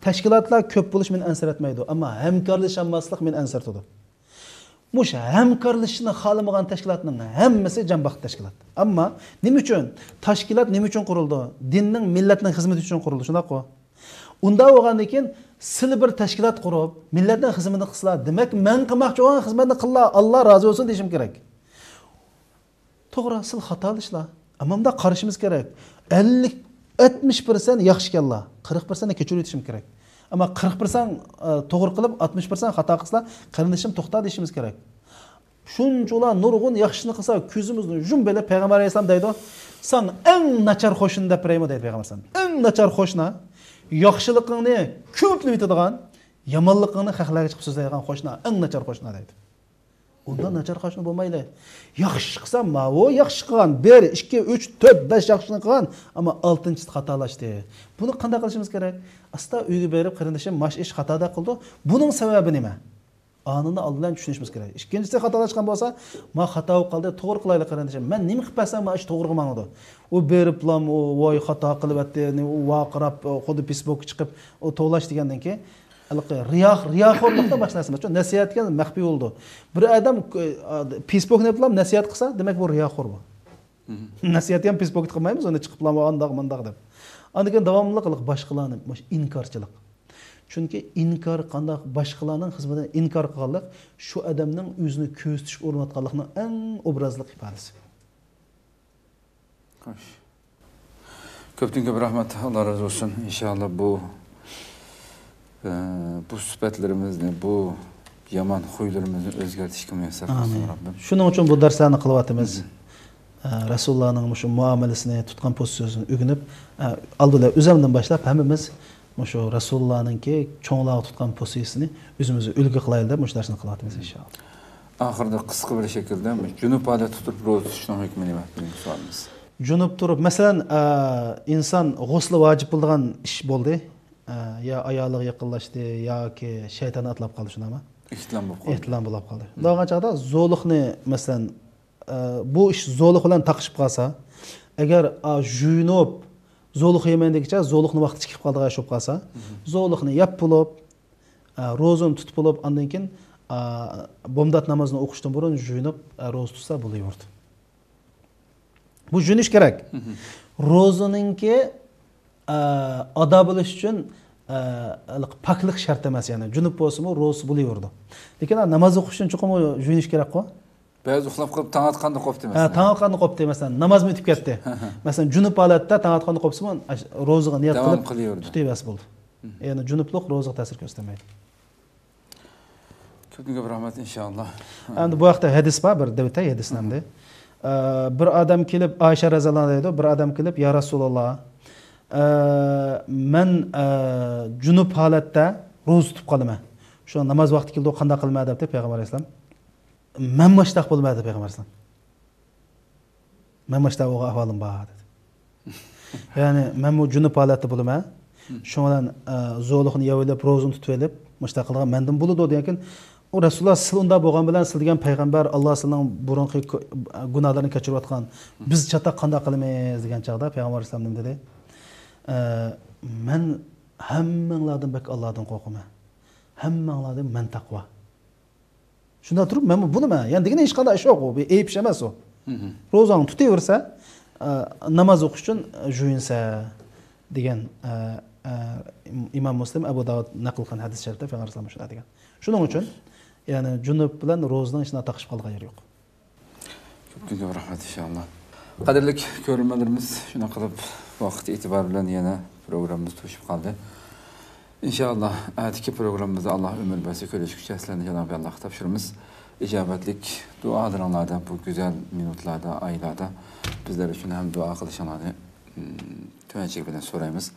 تەشكىلاتلار كۆپ بولۇش مېنى ئەنسىرەتمەيدۇ، ئەمما ھەمكارلىشالماسلىق مېنى ئەنسىرىتىدۇ. مۇشۇ ھەمكارلىشىشنى خالىمىغان تەشكىلاتنىڭ ھەممىسى جان باقتى تەشكىلات. ئەمما نېمە ئۈچۈن؟ تەشكىلات نېمە ئۈچۈن قۇرۇلىدۇ؟ دىننىڭ، مىللەتنىڭ خىزمىتى ئۈچۈن قۇرۇلىدۇ، شۇنداققۇ؟ ئۇنداق بولغاندىن كېيىن سىلى بىر تەشكىلات قۇرۇپ، مىللەتنىڭ خىزمىتىنى قىلسىلا، دېمەك، مەن قىلماقچى بولغان خىزمەتنى قىللا، ئاللا رازى بولسۇن دېيىشىم كېرەك. توغرا، سىل خاتالىشلا. ئەمما مۇنداق قارىشىمىز كېرەك. ئەللىك، ئاتمىش پىرسەنت ياخشى ئىكەنلا، قىرىق پىرسەنتنى كەچۈرۈۋېتىشىم كېرەك. ئەمما قىرىق پىرسەنت، ئە، توغرا قىلىپ، ئاتمىش پىرسەنت خاتا قىلسىلا، قېرىندىشىم توختا دېيىشىمىز كېرەك. شۇنچىلا نۇرغۇن ياخشىنى قىلسا، كۆزىمىزنى يۇمۇپ ئېلىپ، پەيغەمبەر ئەلەيھىسسالام دەيدۇ، ساڭا ئەڭ ناچار قوشنا دەپ بېرەيمۇ دەيدۇ پەيغەمبەر ئەلەيھىسسالام. ئەڭ ناچار قوشنا، ياخشىلىقىڭنى كۆپلىۋېتىدىغان، يامانلىقىڭنى خەقلەرگە چىقىپ سۆزلەيدىغان قوشنا، ئەڭ ناچار قوشنا دەيدۇ. ئۇنداق ناچار قوشنا بولمايلى. ياخشى قىلسا، ماۋۇ ياخشى قىلغان، بىر، ئىككى، ئۈچ، تۆت، بەش ياخشىنى قىلغان، ئەمما ئالتىنچىسى خاتالاشتى. بۇنى قانداق قىلىشىمىز كېرەك؟ ئاستا ئۆيگە بېرىپ، قېرىندىشىم، ماش ئىش خاتادەك قىلدى. بۇنىڭ سەۋەبى نېمە؟ ئانىنى ئالدى بىلەن چۈشىنىشىمىز كېرەك. ئىككىنچىسى خاتالاشقان بولسا، ما خاتا بولۇپ قالدى، توغرا قىلايلى قېرىندىشىم. مەن نېمە قىلىپ بەرسەم، ما ئىش توغرىغا ماڭىدۇ. ئۇ بېرىپلام، ئۇ ۋاي خاتا قىلىۋەتتى، ئۇ ۋارقىراپ، خۇددى پېسبوكقا چىقىپ، ئۇ توۋلاش دېگەندىن كېيىن، ھېلىقى رىيا، رىياخورلۇقتا باشلىنىسىز. نەسىھەت دېگەن مەخپىي بولىدۇ. بىر ئادەم، ئە، پېسبوكنى ئېلىپلام نەسىھەت قىلسا، دېمەك بۇ رىياخور بۇ. نەسىھەتنى ھەم پېسبوكتا قىلمايمىز، ئۇنى چىقىپلام ئانداق مانداق دەپ. ئاندىن كېيىن داۋاملىق باشقىلارنى، مۇشۇ ئىنكارچىلىق. چۈنكى ئىنكار قانداق، باشقىلارنىڭ خىزمىتىنى ئىنكار قىلغانلىق شۇ ئادەمنىڭ ئۆزىنى كۆزىتىشكە ئۇرۇنۇۋاتقانلىقنىڭ ئەڭ ئوبرازلىق ئىپادىسى. خوش. كۆپتىن كۆپ رەھمەت، ئاللا رازى بولسۇن. ئىنشاللا بۇ، ئە، بۇ سۈپەتلىرىمىزنى، بۇ يامان خۇيلىرىمىزنى ئۆزگەرتىشكە مۇيەسسەر قىلسۇن ئامىن. رەببىم. شۇنىڭ ئۈچۈن بۇ دەرسلەرنى قىلىۋاتىمىز. مم. ئە، رەسۇلۇللانىڭ مۇشۇ مۇئامىلىسىنى، تۇتقان پوزىتسىيىسىنى ئۆگىنىپ، ئە، ئالدى بىلەن ئۆزۈمدىن باشلاپ ھەممىمىز مۇشۇ رەسۇلۇللانىڭكى چوڭلارغا تۇتقان پوزىتسىيىسىنى ئۆزىمىزگە ئۈلگە قىلايلى دەپ مۇشۇ دەرسنى قىلىۋاتىمىز، ئىنشاللا. ئاخىرىدا قىسقا بىر شەكىلدە جۇنۇپ ھالەتتە تۇرۇپ روزا تۇتۇشنىڭ ھۆكمى نېمە؟ بىرىنچى سوئالىمىز. جۇنۇپ تۇرۇپ، مەسىلەن، ئە، ئىنسان غۇسلى ۋاجىپ بولىدىغان ئىش بولدى. ئە، يا ئايالىغا يېقىنلاشتى، ياكى شەيتان ئاتلاپ قالدى، شۇنداقمۇ؟ ئېھتىلام بولۇپ قالدى. ئېھتىلام بولۇپ قالدى. مم. بولغان چاغدا زولۇقنى، مەسىلەن، ئە، بۇ ئىش زولۇق بىلەن تاقىشىپ قالسا، ئەگەر، ئا، جۇيۇنۇپ، زولۇق يېمەيدىغىچە زولۇقنى ۋاقتىچە كېلىپ قالىدىغان ئىش بولۇپ قالسا، مم. زولۇقنى يەپ بولۇپ، ئا، روزىنى تۇتۇپ بولۇپ، ئاندىن كېيىن، ئا، بامدات نامازىنى ئوقۇشتىن بۇرۇن جۇيۇنۇپ، ئا، روزا تۇتسا بولۇۋېرىدۇ. بۇ جۇيۇنۇش كېرەك. مم. روزىنىڭكى، ئا، ئادا بولۇش ئۈچۈن، ئا، پاكلىق شەرت ئەمەس، يەنى جۇنۇپ بولسىمۇ روزىسى بولۇۋېرىدۇ. لېكىن ناماز ئوقۇش ئۈچۈن چوقۇم جۇيۇنۇش كېرەكقۇ. بەزى ئۇخلاپ قېلىپ، تاڭ ئاتقاندا قوپتى ھە، مەسىلەن. تاڭ ئاتقاندا قوپتى، مەسىلەن، نامازمۇ ئۆتۈپ كەتتى. مەسىلەن، جۇنۇپ ھالەتتە تاڭ ئاتقاندا قوپسىمۇ، ئاش-، روزىغا نىيەت داۋام قىلىپ قىلىۋېرىدۇ. تۇتۇۋەرسە بولدى. مم. يەنى جۇنۇپلۇق روزىغا تەسىر كۆرسەتمەيدۇ. كۆپتىن كۆپ رەھمەت، ئىنشائاللا. ئەمدى بۇ ھەقتە ھەدىس بار، بىر دەۋېتەي ھەدىسنى ئەمدى. ئە، بىر ئادەم كېلىپ، ئائىشە رەزىياللاھۇ ئەنھا دەيدۇ، بىر ئادەم كېلىپ، يا رەسۇلاللا، ئە، مەن، ئە، جۇنۇپ ھالەتتە روزا تۇتۇپ قالىمەن. شۇ ناماز ۋاقتى كېلىدۇ، قانداق قىلىمەن دەپتۇ پەيغەمبەر ئەلەيھىسسالام. مەن مۇشتاق بولىمەن دەپ پەيغەمبەر ئەلەيھىسسالام. مەن مۇشتاق بولغان ئەھۋالىم بار دېدى. يەنى مەنمۇ جۇنۇپ ھالەتتە بولىمەن. شۇنىڭ بىلەن، ئە، زولۇقنى يەۋېلىپ، روزىنى تۇتۇۋېلىپ، مۇشتاق قىلغان مەندىن بولىدۇ دېگەنكىن، ئۇ رەسۇلۇللا سىلە ئۇنداق بولغان بىلەن سىلە دېگەن پەيغەمبەر، ئاللا سىلىنىڭ بۇرۇنقى كو-، گۇناھلىرىنى كەچۈرۈۋاتقان، بىز چاتاق قانداق قىلىمىز دېگەن چاغدا پەيغەمبەر ئەلەيھىسسالام نېمە دېدى؟ ئە، مەن ھەممىڭلاردىن بەك ئاللادىن قورقىمەن. ھەممىڭلاردىن مەن تەقۋا. شۇنداق تۇرۇپ، مەنمۇ بۇنى مەن، يەنى دېگىنى ھېچقانداق ئىش يوق، ئۇ بىر ئەيىب ئىش ئەمەس ئۇ. مم. روزاڭنى تۇتۇۋېرىسەن، ئە، ناماز ئوقۇش ئۈچۈن، ئە، جۇيۇنسە دېگەن، ئە، ئە، ئىمام مۇسلىم، ئەبۇ داۋۇد نەقىل قىلغان ھەدىس شەرىپتە پەيغەمبەر ئەلەيھىسسالام شۇنداق دېگەن. شۇنىڭ ئۈچۈن، يەنى جۇنۇپ بىلەن روزىنىڭ ئىچىدە تاقىشىپ قالىدىغان يېرى يوق. كۆپتىن كۆپ رەھمەت، ئىنشائاللا. قەدىرلىك كۆرۈرمەنلىرىمىز، شۇنداق قىلىپ ۋاقىت ئېتىبارى بىلەن يەنە پروگراممىمىز توشۇپ قالدى. ئىنشائاللا، ئەتىكى پروگراممىمىزدا ئاللا ئۆمۈر بەرسە كۆرۈشكۈچە سىلەرنى جانابى ئاللاغا تاپشۇرىمىز. ئىجابەتلىك دۇئالىرىڭلاردا، بۇ گۈزەل مىنۇتلاردا، ئايلاردا بىزلەر ئۈچۈن ھەم دۇئا قىلىشىڭلارنى، م، تۆۋەن چېكى بىلەن سورايمىز.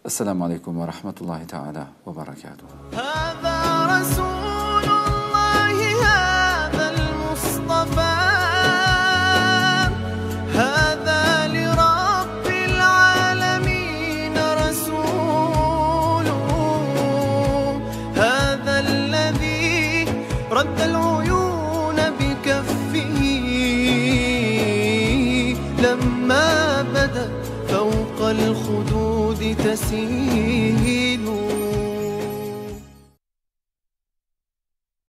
السلام عليكم ورحمة الله تعالى وبركاته. هذا رسول الله، هذا المصطفى، هذا لرب العالمين رسول، هذا الذي رد العيون بكفه لما بدت فوق الخدود تسيل.